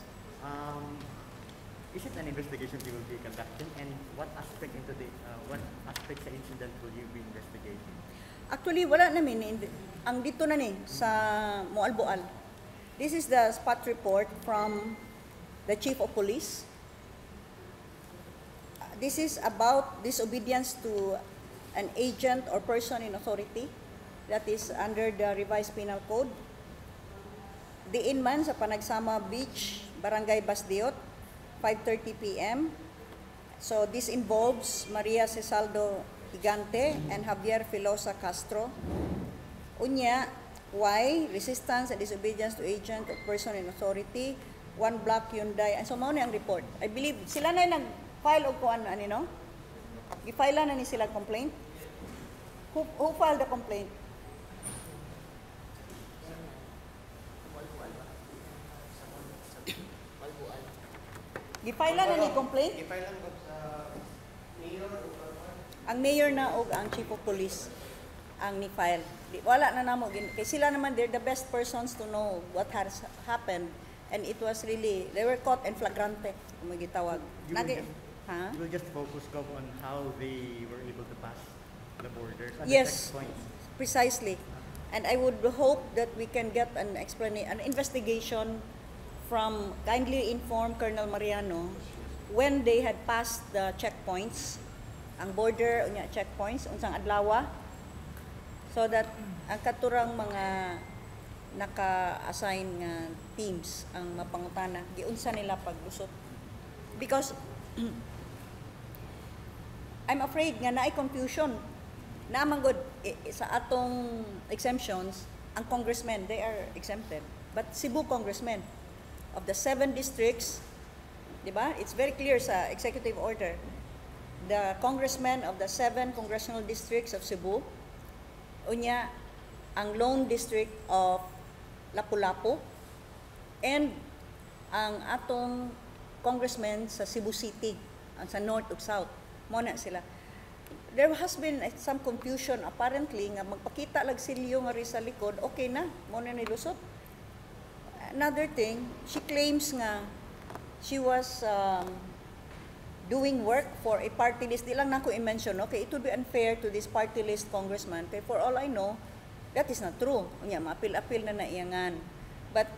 Is it an investigation you will be conducting, and what aspect sa incident will you be investigating? Actually, wala namin. Ang dito na ni sa Moalboal. This is the spot report from the chief of police. This is about disobedience to an agent or person in authority that is under the Revised Penal Code. Diin man sa Panagsama Beach, Barangay Basdiot, 5:30 p.m. So this involves Maria Cesaldo Gigante and Javier Filosa Castro. Unya, why? Resistance and disobedience to agent or person in authority, one black Hyundai. And so mao ni ang report. I believe sila na yung nag-file og kuan ani, no? Gi-file na ni sila complaint. Who filed the complaint? Walbual. Gi-file na ni complaint? I-file lang ko sa mayor o Ang mayor na og ang chief of police ang ni-file. Di, wala na namo kay sila naman, they're the best persons to know what has happened, and it was really, they were caught in flagrante kung magitawag. You will Ha? You will just focus, Gov, on how they were able to pass the borders and Yes. the checkpoints. Precisely. And I would hope that we can get an explanation, an investigation from, kindly inform Colonel Mariano when they had passed the checkpoints, ang border, unya checkpoints, unsang adlawa, so that ang katurang mga naka-assign nga teams ang mapangutana, giunsa nila paglusot. Because I'm afraid nga naay confusion. Naa man gud sa atong exemptions, ang congressmen, they are exempted. But Cebu congressmen of the seven districts, di ba? It's very clear sa executive order. The congressmen of the seven congressional districts of Cebu, unya ang lone district of Lapu-Lapu, and ang atong congressmen sa Cebu City, ang sa north ug south, mo na sila. There has been some confusion apparently nga magpakita lag silyo nga ri sa likod, okay na, mo na nilusot. Another thing, she claims nga she was doing work for a party list. Di lang nako i-mention, okay? It would be unfair to this party list congressman. Kay for all I know, that is not true. Unya, maapil-apil na na iyangan. But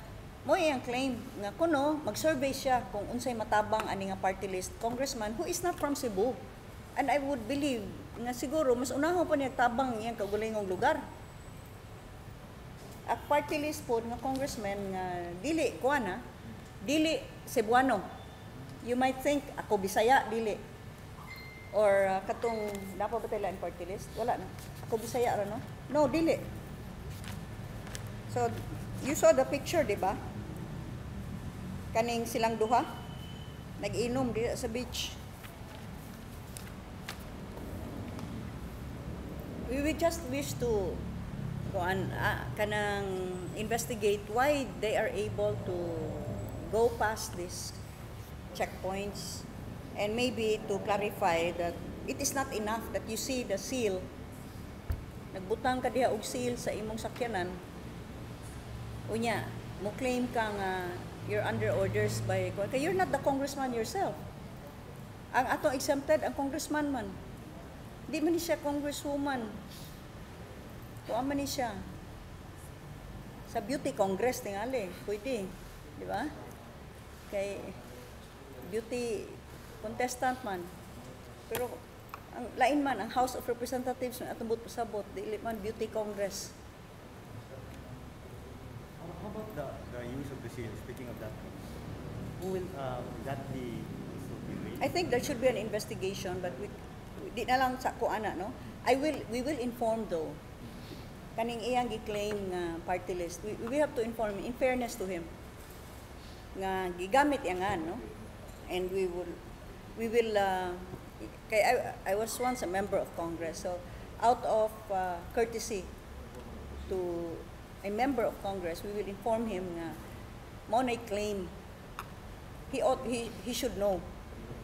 mo iyang claim nga kuno mag-survey siya kung unsay matabang ani nga party list congressman who is not from Cebu. And I would believe nga siguro mas unahon pa niya tabang iyang kaugalingong lugar. Ang party list po nga congressman nga dili kuan ha, dili Cebuano. You might think ako Bisaya, dili. Or katong napa ba tayo lain party list? Wala na. Ako Bisaya ra, no? No, dili. So you saw the picture, di ba? Kaning silang duha nag-inom dira sa beach. We just wish to kuan kanang investigate why they are able to go past these checkpoints and maybe to clarify that it is not enough that you see the seal. Nagbutang ka diha og seal sa imong sakyanan, unya mo claim ka nga you're under orders by kay you're not the congressman yourself. Ang atong exempted, ang congressman man. Di man ni siya congresswoman. Kuha man ni siya sa beauty congress tingali, pwede, di ba? Kay beauty contestant man. Pero ang lain man ang House of Representatives na atong pasabot, dili man beauty congress. How about the use of the seal? Speaking of that, who will that be also be raised? I think there should be an investigation, but we di na lang sa ko ana, no? I will we will inform though kaning iyang gi-claim nga party list. We have to inform him, in fairness to him, nga gigamit iyangan, no? And we will kay I was once a member of Congress, so out of courtesy to a member of Congress, we will inform him nga mao na claim. He ought, he should know.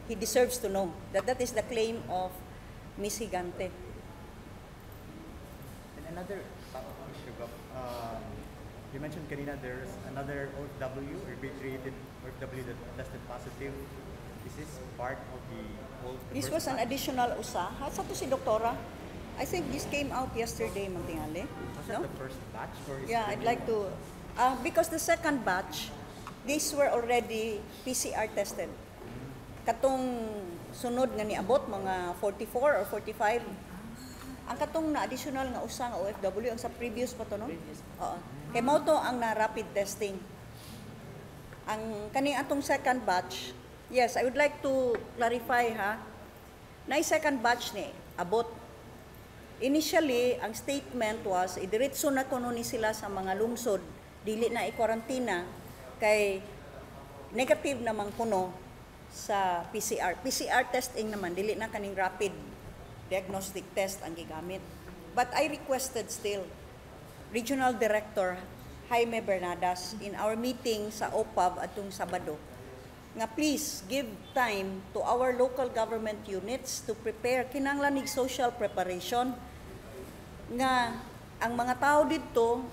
He deserves to know that that is the claim of Miss Gigante. And another issue, Gov, you mentioned kanina there's another OFW or repatriated OFW that tested positive. Is this part of the old? The This first was an batch? Additional usa. Ha, sa to si Doktora. I think this came out yesterday, magtingali. Was that No? the first batch or is Yeah, it the I'd new like one? to, because the second batch, these were already PCR tested. Katong sunod nga niabot, mga 44 or 45. Ang katong na additional nga usa nga OFW, ang sa previous pa to, no? Previous. Oo. Kay mao to ang na rapid testing. Ang kaning atong second batch, yes, I would like to clarify ha. Na second batch ni abot. Initially, ang statement was idiretso na kuno ni sila sa mga lungsod, dili na i-quarantina kay negative naman kuno sa PCR. PCR testing naman, dili na kaning rapid diagnostic test ang gigamit. But I requested still Regional Director Jaime Bernadas in our meeting sa OPAV atong Sabado. Nga please give time to our local government units to prepare. Kinahanglan nig social preparation nga ang mga tao didto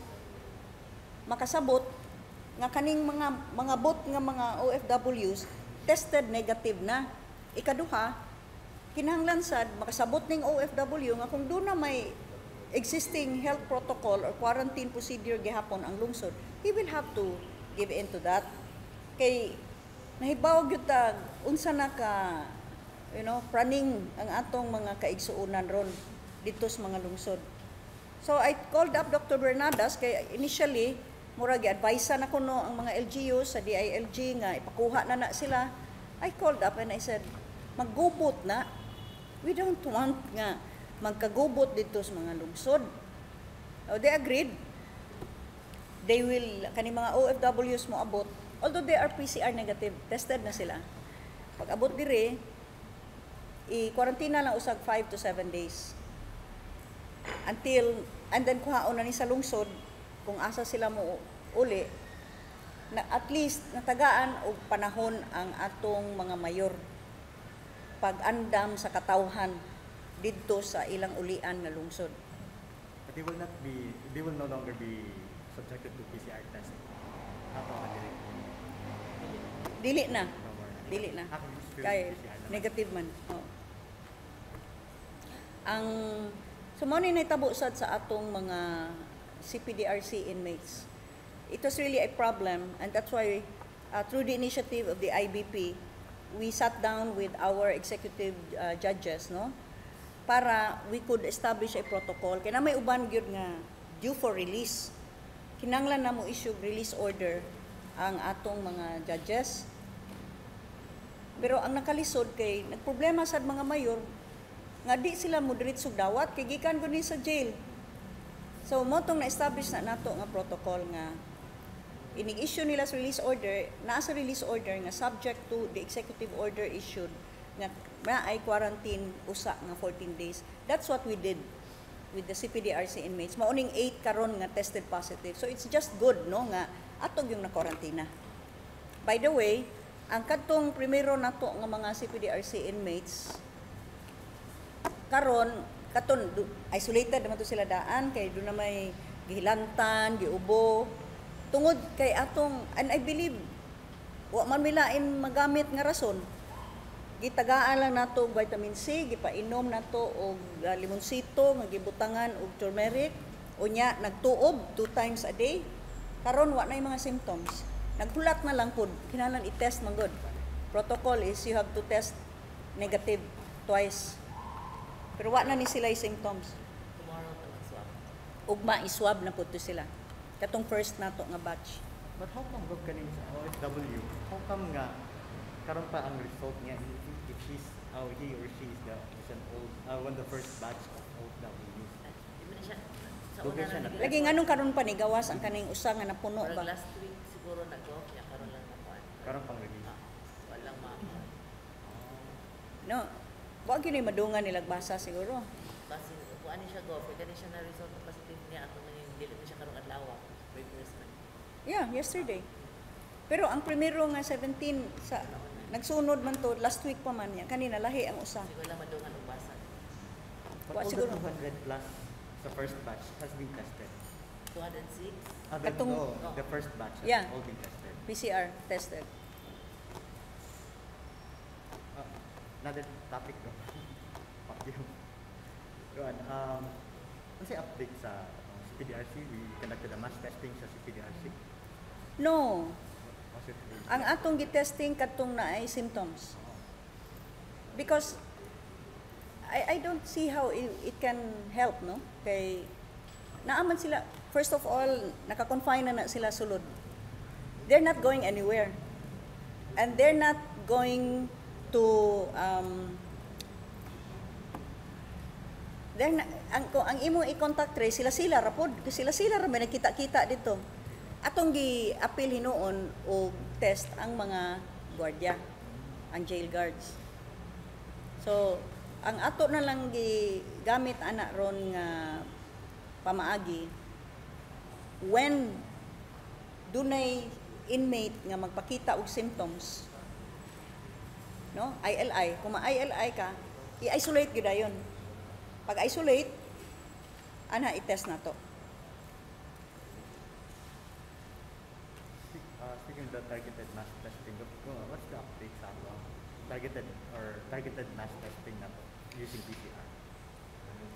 makasabot nga kaning mga bot nga mga OFWs tested negative na. Ikaduha, kinahanglan sad makasabot ning OFW nga kung duna may existing health protocol or quarantine procedure gihapon ang lungsod, he will have to give in to that. Kay nahibaw gyud ta unsa na ka praning ang atong mga kaigsuonan ron didto sa mga lungsod. So I called up Dr. Bernadas kay initially mura gi-advise na kuno ang mga LGU sa DILG nga ipakuha na na sila. I called up and I said, "Maggubot na. We don't want nga magkagubot didto sa mga lungsod." Oh, they agreed. They will, kani mga OFWs mo abot, although they are PCR negative, tested na sila. Pag abot dire, i-quarantine lang usag 5 to 7 days. Until, and then kuhaon na ni sa lungsod, kung asa sila mo uli, na at least natagaan og panahon ang atong mga mayor pag-andam sa katawhan didto sa ilang ulian nga lungsod. But they will no longer be subjected to PCR test. Ato ang dili. Dili na. No more. Dili na. Ah, still Kay PCR naman. Negative man. Oo. Ang so mao ni nahitabo sad sa atong mga CPDRC inmates. It was really a problem, and that's why through the initiative of the IBP, we sat down with our executive judges, no, para we could establish a protocol. Kay na may uban gyud nga due for release. Kinanglan na mo issue release order ang atong mga judges. Pero ang nakalisod kay nagproblema sad mga mayor nga di sila mo diretsog dawat kay gikan gud ni sa jail. So mao tong na-establish na nato nga protocol nga inig-issue nila sa release order, naa sa release order nga subject to the executive order issued nga naay quarantine usa nga 14 days. That's what we did with the CPDRC inmates. Mao ning 8 karon nga tested positive. So it's just good, no, nga ato gyung na-quarantine. By the way, ang kadtong primero nato nga mga CPDRC inmates karon katon isolated naman to sila daan kay duna may gihilantan, giubo tungod kay atong, and I believe wa man mi lain magamit nga rason. Gitagaan lang nato og vitamin C, gipainom nato og limonsito nga gibutangan og turmeric, unya nagtuob two times a day. Karon wa na yung mga symptoms. Naghulat na lang pud, kinahanglan i-test man gud. Protocol is you have to test negative twice. Pero wa na ni sila yung symptoms. Tomorrow to mag-swab. Ugma i-swab na pud to sila. Katong first nato nga batch. But how come, Gov, kaning sa OFW, how come nga karon pa ang result niya if she's he or she is the is an old one of the first batch of OFWs? Ay, di mo na siya. Sa Dugay una siya lang na- Lagi nganong karon pa ni gawas ang kaning usa nga napuno Murag ba? last week siguro nag-off niya, karon lang nakuan. Karon pang release. Ah, walang ma No. Wa gyud ni madungan nila basa siguro. Basin kuan ni siya, go kani siya na result na positive niya ato man yung dili na siya karong adlaw. Reverse man. Yeah, yesterday. Pero ang primero nga 17 sa nagsunod man to last week pa man niya. Kanina lahi ang usa. Siguro lang madungan og basa. But Wa all the siguro. 200 plus sa first batch has been tested. 206. Katong- No, the first batch has all been tested. PCR tested. Another topic, no? Fuck you. Yun, kasi update sa CPDRC, we conducted a mass testing sa CPDRC. No. Was it Ang atong gitesting kadtong naay symptoms. Because I don't see how it can help, no? Kay naaman sila, first of all, naka-confine na na sila sulod. They're not going anywhere. And they're not going to they're not, ang kung ang imong i-contact trace, sila sila ra pod, sila sila ra may nagkita-kita dito. Atong gi-apil hinuon og test ang mga gwardiya, ang jail guards. So, ang ato na lang gigamit ana ron nga pamaagi, when dunay inmate nga magpakita og symptoms, No? ILI. Kung ma-ILI ka, i-isolate gyud dayon. Pag isolate, ana i-test na to. Speaking of the targeted mass testing, what's the update sa ato? Targeted or targeted mass testing na to using PCR?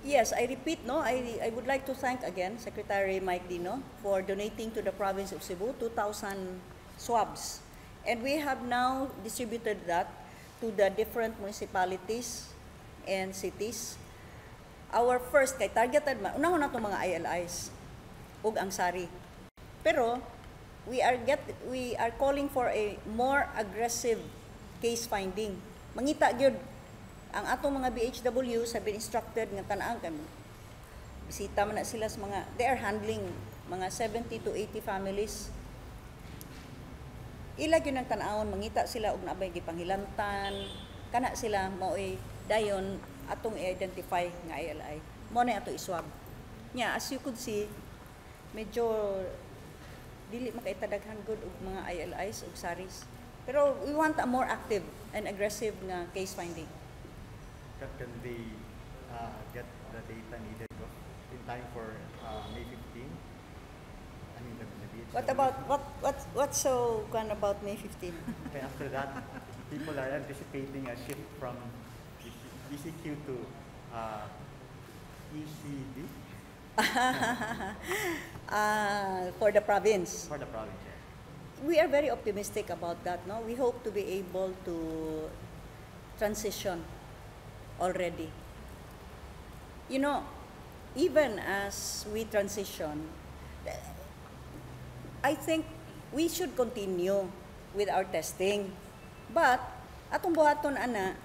Yes, I repeat, no, I would like to thank again Secretary Mike Dino for donating to the province of Cebu 2,000 swabs. And we have now distributed that to the different municipalities and cities. Our first, kay targeted man, unahon na itong mga ILIs ug ang SARI. Pero we are calling for a more aggressive case finding. Mangita gyud ang atong mga BHWs have been instructed nga tan-ang kami. Bisita man na sila sa mga, they are handling mga 70 to 80 families. Ila gyud ang tan-awon, mangita sila og naa bay gipanghilantan, kana sila maoy dayon atong i-identify nga ILI. Mo na ato i-swab. Nya, as you could see, medyo dili makaitadaghan gud og mga ILIs ug SARIs. Pero we want a more active and aggressive nga case finding. Can they get the data needed in time for May 15? I mean, the BHW. What about what's so kwan about May 15? Okay, after that, people are anticipating a shift from ECQ to ECD For the province. For the province. Yes. We are very optimistic about that, no? We hope to be able to transition already. Even as we transition, I think we should continue with our testing. But atong buhaton ana,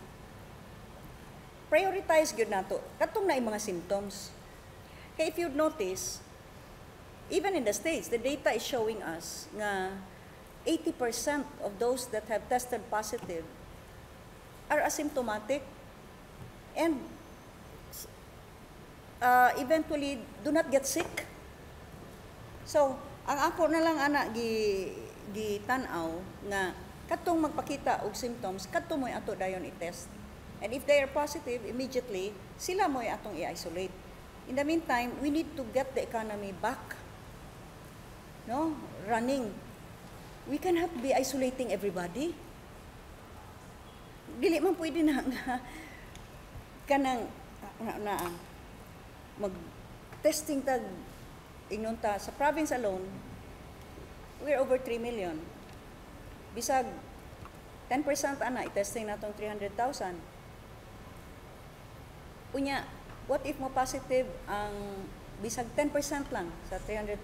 prioritize gyud nato katong naay mga symptoms. Kay if you'd notice, even in the States, the data is showing us nga 80% of those that have tested positive are asymptomatic and eventually do not get sick. So, ang ako na lang ana gi gitan-aw nga katong magpakita og symptoms, kadto mo'y ato dayon i-test. And if they are positive, immediately sila mo'y atong i-isolate. In the meantime, we need to get the economy back, no? Running. We cannot be isolating everybody. Dili man pwede na nga kanang na mag testing tag ingnon ta sa province alone, we're over 3 million. Bisag 10% ana, i-testing natong 300,000. Unya, what if mo positive ang bisag 10% lang sa 300,000?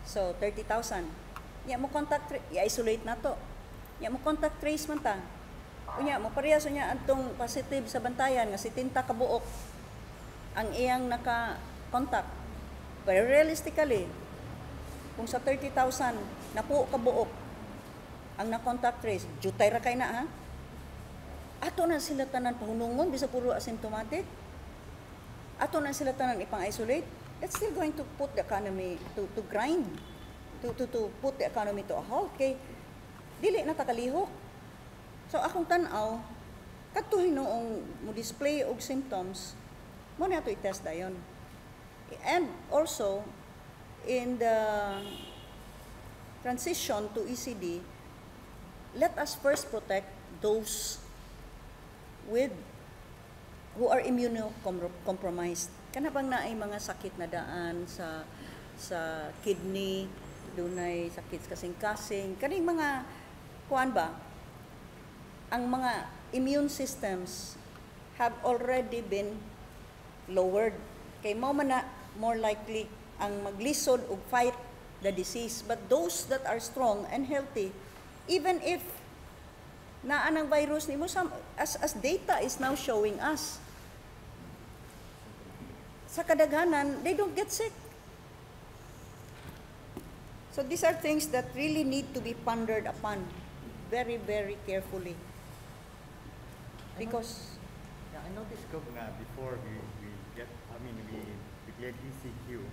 So 30,000. Nya mo contact i-isolate na to. Nya mo contact trace man ta. Unya mo parehas unya adtong positive sa Bantayan nga 70 ka buok ang iyang naka-contact. Pero realistically, kung sa 30,000 napuo ka buok ang na-contact trace, jutay ra kay na ha. Ato na sila tanan pahunungon bisag puro asymptomatic. Ato na sila tanan ipang-isolate. That's still going to put the economy to grind, to put the economy to a halt kay dili na ta kalihok. So akong tan-aw, kadto hinuong mo display og symptoms, mo na ato i-test dayon. And also in the transition to ECD, let us first protect those with who are immunocompromised. Kana bang naay mga sakit na daan sa kidney, dunay sakit sa kasing-kasing, kaning mga kuan ba? Ang mga immune systems have already been lowered. Kay mao man na more likely ang maglisod og fight the disease. But those that are strong and healthy, even if naa ng virus nimo, some, as data is now showing us, sa kadaghanan, they don't get sick. So these are things that really need to be pondered upon very, very carefully. Because Yeah, I noticed, Gov, nga before we get, I mean, we declared ECQ,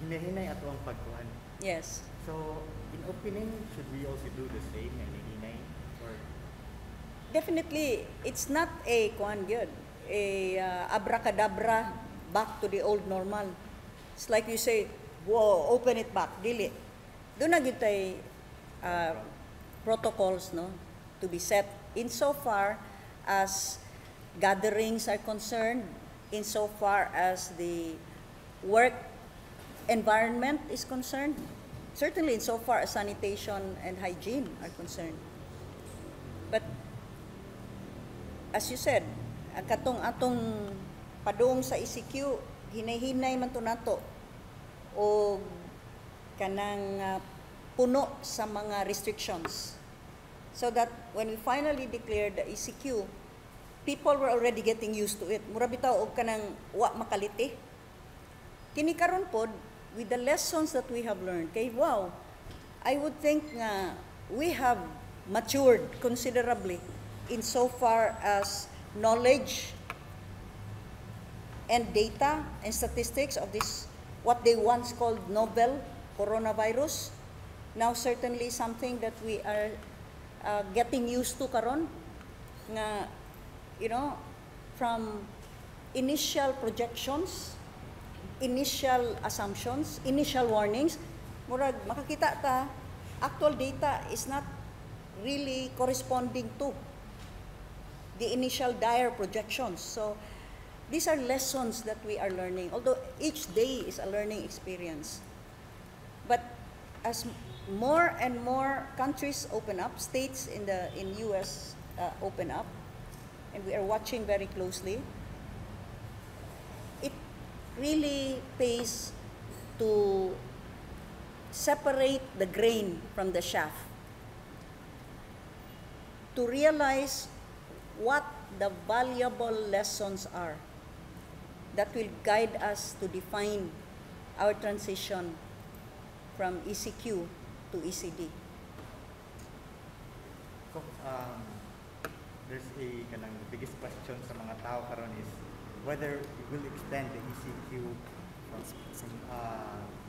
hinahinay ato ang pagkuhan. Yes. So, in opening, should we also do the same, nga hinahinay? Or Definitely, it's not a kuan gyud, a abracadabra back to the old normal. It's like you say, "Whoa, open it back." Dili. Duna gyud tay protocols, no, to be set insofar as gatherings are concerned, insofar as the work environment is concerned, certainly insofar as sanitation and hygiene are concerned. But as you said, ang katong atong padung sa ECQ, hinay-hinay man to nato o kanang puno sa mga restrictions. So that when we finally declared the ECQ, people were already getting used to it. Mura bitaw og kanang wa makaliti. Kini karon pod, with the lessons that we have learned, kay wow, I would think nga we have matured considerably insofar as knowledge and data and statistics of this, what they once called novel coronavirus, now certainly something that we are getting used to karon nga from initial projections, initial assumptions, initial warnings, murag makakita ta actual data is not really corresponding to the initial dire projections. So these are lessons that we are learning, although each day is a learning experience. But as more and more countries open up, states in US open up, and we are watching very closely, it really pays to separate the grain from the chaff, to realize what the valuable lessons are that will guide us to define our transition from ECQ to E ECD. So, there's a kanang the biggest question sa mga tao karon is whether we will extend the ECQ from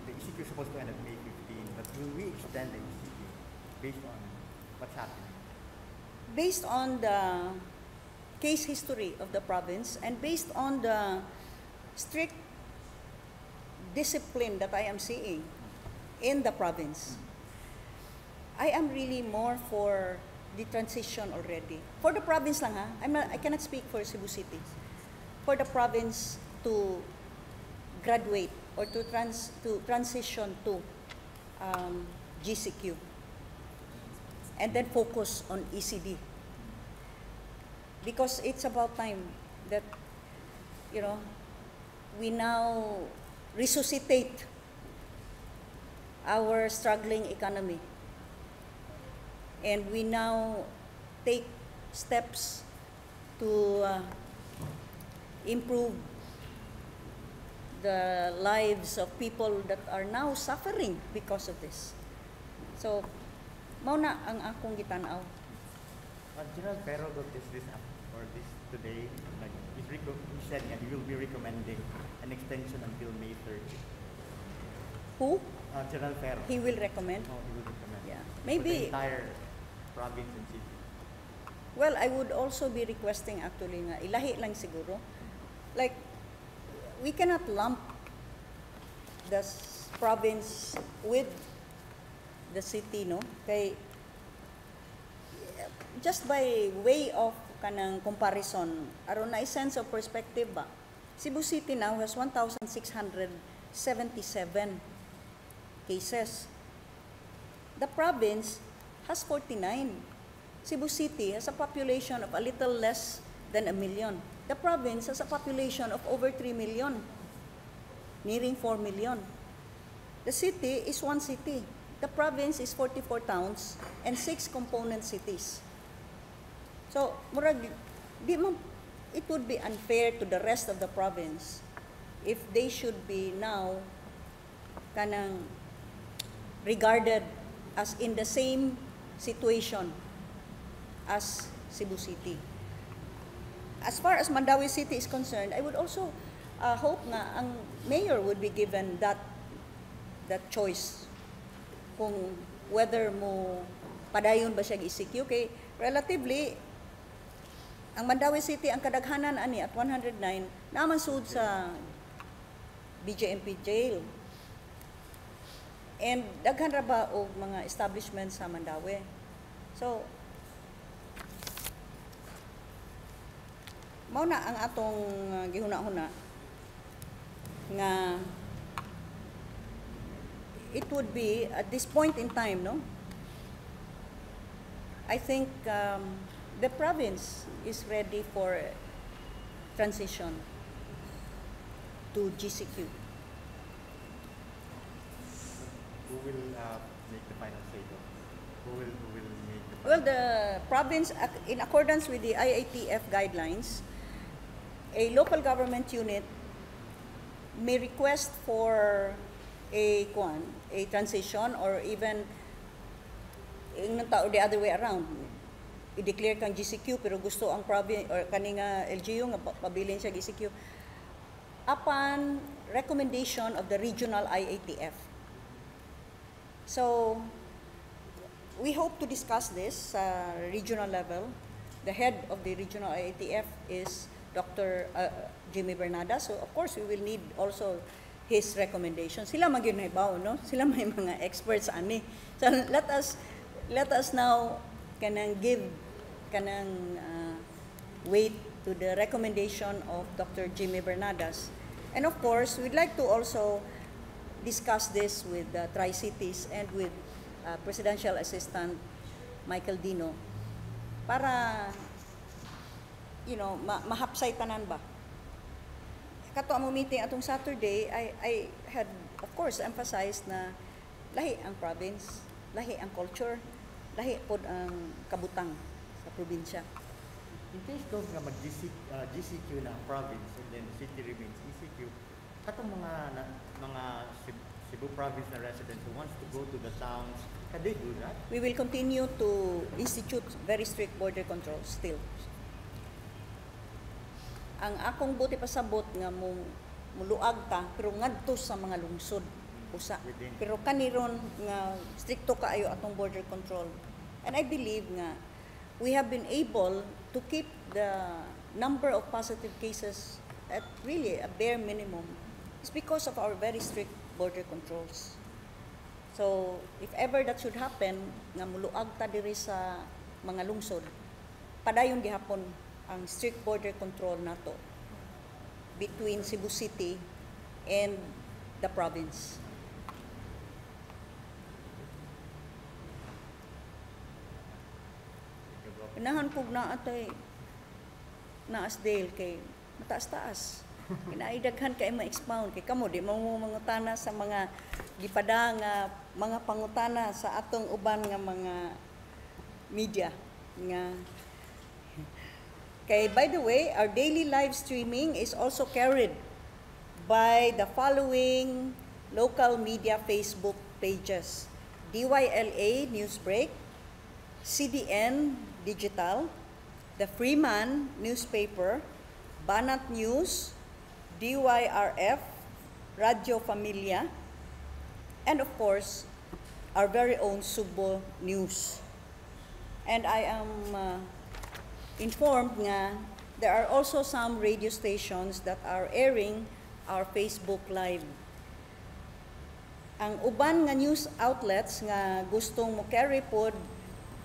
the ECQ is supposed to end at May 15, but will we extend the ECQ based on what's happening? Based on the case history of the province and based on the strict discipline that I am seeing in the province, I am really more for the transition already. For the province lang ha, I cannot speak for Cebu City. For the province to graduate or to transition to GCQ and then focus on ECD. Because it's about time that we now resuscitate our struggling economy. And we now take steps to improve the lives of people that are now suffering because of this. So, mao na ang akong gitan-aw. General Ferro got this up or this today, like he said nga he will be recommending an extension until May 30. Who? General Ferro. He will recommend? Oh, he will recommend. Yeah. For Maybe. the entire province and city. Well, I would also be requesting actually nga ilahi lang siguro. Like, we cannot lump the province with the city, no? Kay just by way of kanang comparison, aron na sense of perspective ba? Cebu City now has 1,677 cases. The province has 49. Cebu City has a population of a little less than a million. The province has a population of over 3 million, nearing 4 million. The city is one city. The province is 44 towns and six component cities. So, murag, di man, it would be unfair to the rest of the province if they should be now kanang regarded as in the same situation as Cebu City. As far as Mandaue City is concerned, I would also hope nga ang mayor would be given that choice kung whether mo padayon ba siya ECQ kay relatively Ang Mandaue City, ang kadaghanan ani at 109 naman sud sa BJMP jail. And daghan ra ba og mga establishment sa Mandaue. So mao na ang atong gihuna-huna nga it would be at this point in time, no? I think the province is ready for transition to GCQ. Who will make the final say, though? Who will make the final Well, the province, in accordance with the IATF guidelines, a local government unit may request for a kuan, a transition, or even ingnon tao, the other way around. I-declare kang GCQ pero gusto ang province or kani nga LGU nga pabilin siya GCQ upon recommendation of the regional IATF. So we hope to discuss this sa regional level. The head of the regional IATF is Dr. Jimmy Bernada. So of course, we will need also his recommendations. Sila man gyud nahibaw, no? Sila may mga experts ani. So let us now kanang give kanang weight to the recommendation of Dr. Jimmy Bernadas. And of course, we'd like to also discuss this with the Tri-Cities and with Presidential Assistant Michael Dino para mahapsay tanan ba. Kato amo meeting atong Saturday, I had of course emphasized na lahi ang province, lahi ang culture, lahi pod ang kabutang sa probinsya. In case daw nga mag-GC, GCQ na ang province and then city remains ECQ, katong mga Cebu province na residents who wants to go to the towns, can they do that? We will continue to institute very strict border control still. Ang akong buot ipasabot nga mo muluag ta pero ngadto sa mga lungsod usa. Within. Pero kaniron nga strikto kaayo atong border control. And I believe nga we have been able to keep the number of positive cases at really a bare minimum is because of our very strict border controls. So, if ever that should happen, nga muluag ta diri sa mga lungsod, padayon gihapon ang strict border control nato between Cebu City and the province. Thank you, Gov. Unahan kog naa tay naas Dale kay mataas-taas. Kinaidaghan kay ma-expound kay kamo di mo mo mangutana sa mga gipada nga mga pangutana sa atong uban nga mga media nga. Kay, by the way, our daily live streaming is also carried by the following local media Facebook pages: DYLA Newsbreak, CDN Digital, The Freeman Newspaper, Banat News, DYRF, Radyo Familia, and of course, our very own Sugbo News. And I am informed nga there are also some radio stations that are airing our Facebook Live. Ang uban nga news outlets nga gustong mo carry pod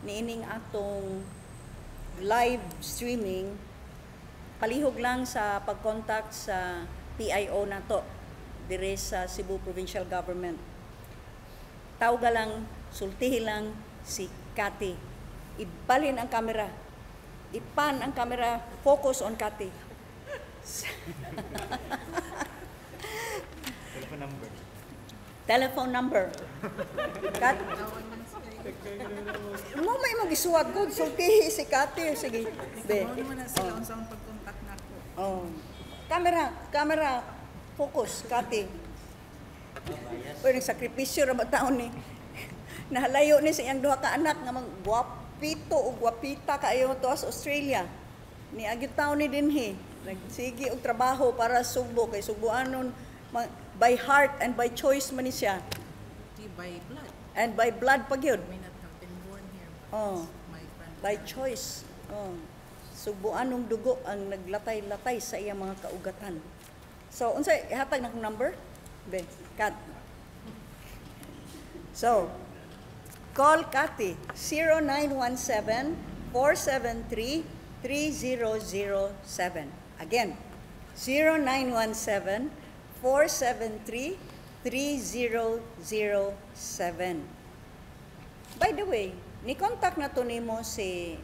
niining atong live streaming, palihog lang sa pag-contact sa PIO nato dire sa Cebu Provincial Government. Tawga lang, sultihi lang si Cathy. Ibalhin ang kamera. Ipan ang kamera, focus on Cathy. Telephone number. Telephone number. Kat mo may mo gisuwat ko, sultihi si Cathy. Sige. Be. Mao naman na sila unsa ang pag-contact nako. Oh. Camera, camera, focus, Cathy. Pero nagsakripisyo ra ba taon ni? Nahalayo ni sa iyang duha ka anak nga mang guwapito o guwapita kaayo to sa Australia. Ni agyo taon ni dinhi. Nagsige og trabaho para Sugbo kay Sugboanon by heart and by choice man ni siya. Di by blood. And by blood pa gyud. May not have been born here, but Oh. my friend. By choice. Oh. Sugboanong dugo ang naglatay-latay sa iyang mga kaugatan. So, unsay ihatag na kong number? Be, Kat. So, call Kati 0917-473-3007. Again, 0917-473-3007. By the way, ni-contact na to nimo si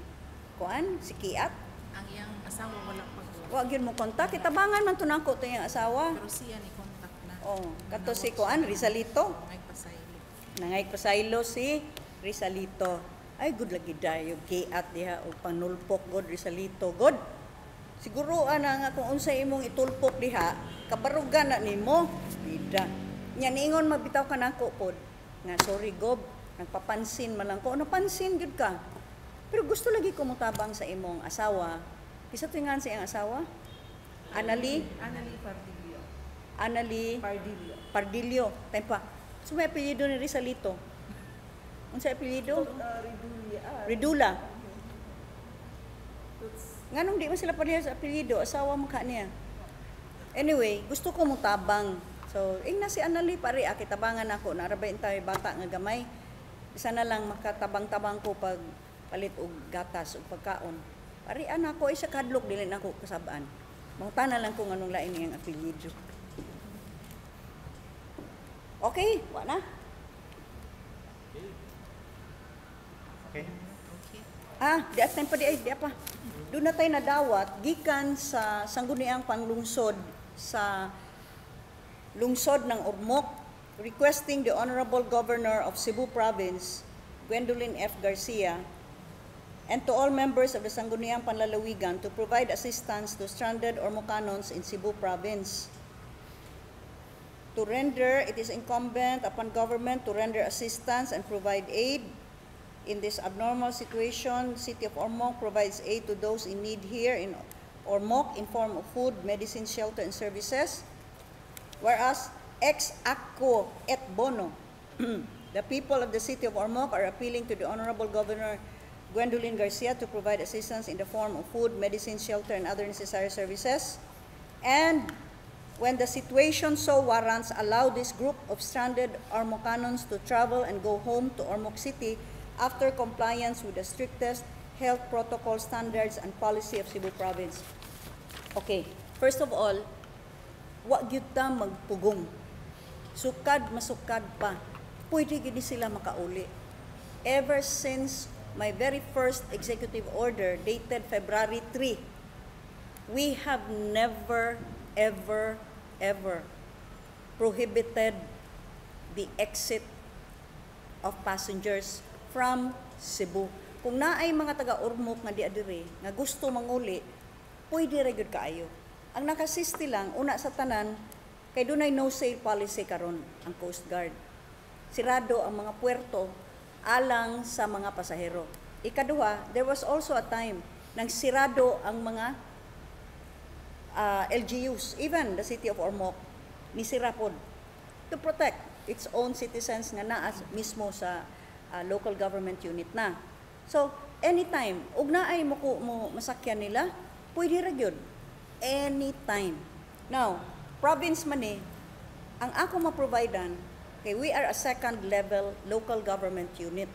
kuan, si Kiat. Ang iyang asawa wala pa go. Wa gyud mo contact, itabangan man to nako to iyang asawa. Pero siya ni contact na. Oh, kato si kuan Rizalito. Ngay pasaylo. Nangay pasaylo si Rizalito. Ay, good lagi dayo kiat diha og panulpok god Rizalito. God. Siguro ana nga kung unsay imong itulpok diha, kabarugan na nimo. Bida. Nya niingon mabitaw ka nako pod. Nga sorry gob, nagpapansin man lang ko. Napansin gyud ka. Pero gusto lagi ko motabang sa imong asawa. Kisa tuingan sa iyang asawa? Anali, Anali Pardillo. Anali Pardillo. Pardillo. Time pa. So may apelyido ni Rizalito. Unsa apelyido? Ridulia. Ridula. Nganong di man sila pareha sa apelyido, asawa mo ka niya. Anyway, gusto ko mo tabang. So, ing na si Anali pare, akitabangan ako, naarabay tayo bata nga gamay. Isa na lang makatabang-tabang ko pag palit og gatas og pagkaon. Pare ana ko isa kadlok dili na ako kasabaan. Mangutana lang ko nganong lain niyang apelyido. Okay, wa na. Okay? Okay. Ah, di at time pa di ay, di pa. Doon na tayo nadawat gikan sa Sangguniang Panglungsod sa lungsod ng Ormoc, requesting the Honorable Governor of Cebu Province, Gwendolyn F. Garcia, and to all members of the Sangguniang Panlalawigan to provide assistance to stranded Ormocanons in Cebu Province. To render, it is incumbent upon government to render assistance and provide aid in this abnormal situation. City of Ormoc provides aid to those in need here in Ormoc in form of food, medicine, shelter, and services. Whereas ex aequo et bono, the people of the city of Ormoc are appealing to the Honorable Governor Gwendolyn Garcia to provide assistance in the form of food, medicine, shelter, and other necessary services. And when the situation so warrants, allow this group of stranded Ormocanons to travel and go home to Ormoc City after compliance with the strictest health protocol standards and policy of Cebu Province. Okay, first of all, wa gyud ta magpugong. Sukad masukad pa. Pwede gyud ni sila makauli. Ever since my very first executive order dated February 3, we have never, ever, ever prohibited the exit of passengers from Cebu. Kung naay mga taga-Ormoc nga di adiri nga gusto manguli, pwede ra gyud kaayo. Ang nakasisti lang una sa tanan kay dunay no sail policy karon ang Coast Guard. Sirado ang mga puerto alang sa mga pasahero. Ikaduha, there was also a time nang sirado ang mga LGUs, even the city of Ormoc, nisira pod to protect its own citizens nga naa mismo sa local government unit na. So, anytime, ug naay mo, mo masakyan nila, pwede ra gyud. Anytime. Now, province man ni, ang ako ma-providean, okay, we are a second level local government unit.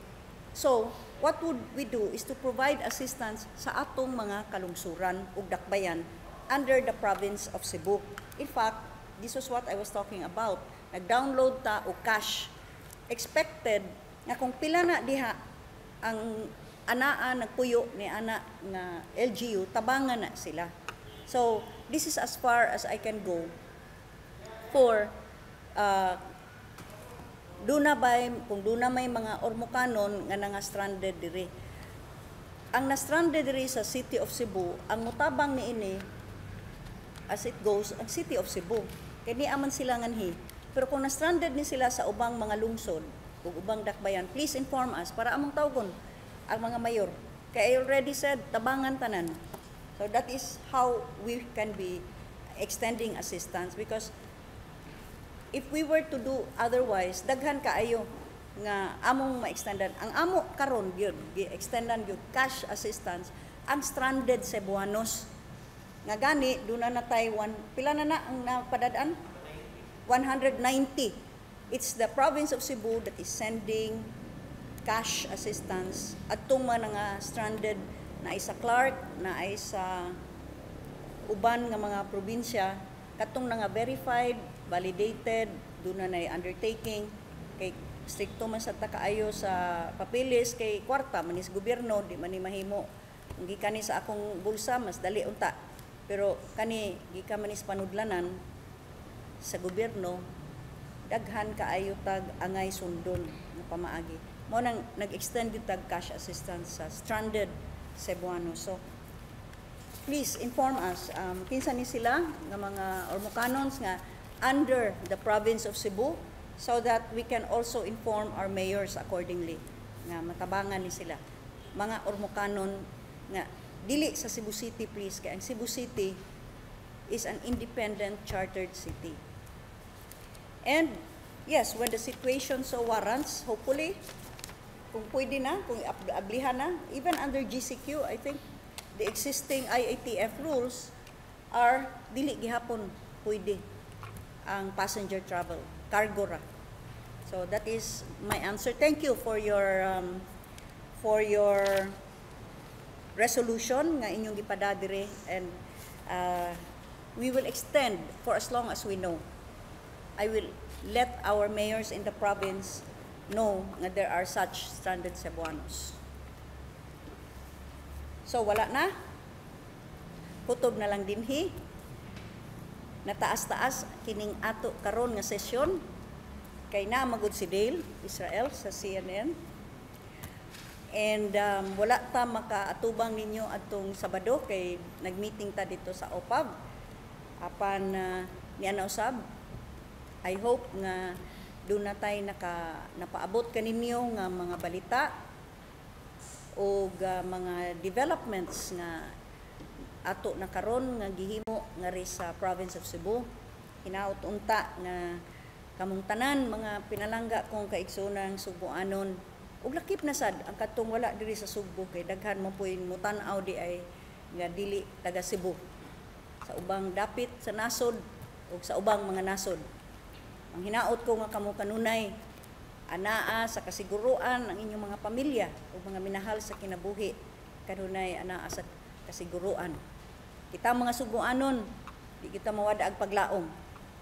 So, what would we do is to provide assistance sa atong mga kalungsuran ug dakbayan under the province of Cebu. In fact, this was what I was talking about. Nag-download ta og cash. Expected nga kung pila na diha ang anaa nagpuyo ni ana nga LGU, tabangan na sila. So, this is as far as I can go for duna ba kung duna may mga Ormocanon nga nga stranded diri. Ang na-stranded diri sa City of Cebu, ang mutabang niini as it goes ang City of Cebu. Kay ni aman sila nganhi. Pero kung na-stranded ni sila sa ubang mga lungsod ug ubang dakbayan, please inform us para among tawgon ang mga mayor. Kay I already said, tabangan tanan. So that is how we can be extending assistance because if we were to do otherwise, daghan kaayo nga among ma-extendan. Ang amo karon gyud, gi-extendan gyud cash assistance Ang stranded Cebuanos. Nga gani, doon na natay one, pila na na ang napadadaan? 190. It's the province of Cebu that is sending cash assistance adtong mga nga stranded na sa Clark, na ay sa uban nga mga probinsya, katong na nga verified, validated, doon na nay undertaking kay strikto man sa ta kaayo sa papeles kay kwarta man is gobyerno, di man ni mahimo. Kung gikan ni sa akong bulsa, mas dali unta, pero kani gikan man is panudlanan sa gobyerno, daghan kaayo tag angay sundon nga pamaagi. Mo nang nag-extend gyud tag cash assistance sa stranded Cebuano. So please inform us kinsa ni sila nga mga Ormocanons nga under the province of Cebu so that we can also inform our mayors accordingly nga matabangan ni sila mga Ormocanon nga dili sa Cebu City, please, kay ang Cebu City is an independent chartered city. And yes, when the situation so warrants, hopefully, kung pwede na, kung ablihan na, even under GCQ, I think the existing IATF rules are dili gihapon pwede ang passenger travel, cargo ra. So that is my answer. Thank you for your resolution nga inyong gipada dire and we will extend for as long as we know. I will let our mayors in the province know nga there are such stranded Cebuanos. So wala na. Kutob na lang dinhi. Nataas-taas kining ato karon nga sesyon kay na magud si Dale Israel sa CNN. And wala ta makaatubang ninyo adtong Sabado kay nagmeeting ta dito sa OPAV. Apan niana usab, I hope nga doon na tay napaabot kaninyo nga mga balita o mga developments nga ato na karon nga gihimo ngari sa province of Cebu. Hinaot unta nga kamong tanan, mga pinalangga kong kaigsoonang Sugboanon ug lakip na sad ang katong wala diri sa Sugbo kay daghan mo puy mutan-aw di ay nga dili taga Cebu, sa ubang dapit sa nasod ug sa ubang mga nasod. Ang hinaot ko nga kamo kanunay anaa sa kasiguruan, ang inyong mga pamilya ug mga minahal sa kinabuhi kanunay anaa sa kasiguruan. Kita mga Sugboanon, di kita mawada ag paglaom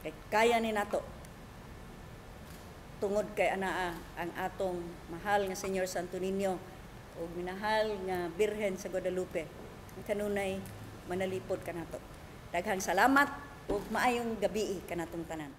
kay kaya ni nato tungod kay anaa ang atong mahal nga Señor Santo Niño ug minahal nga Birhen sa Guadalupe ang kanunay manalipod kanato. Daghang salamat ug maayong gabii kanatong tanan.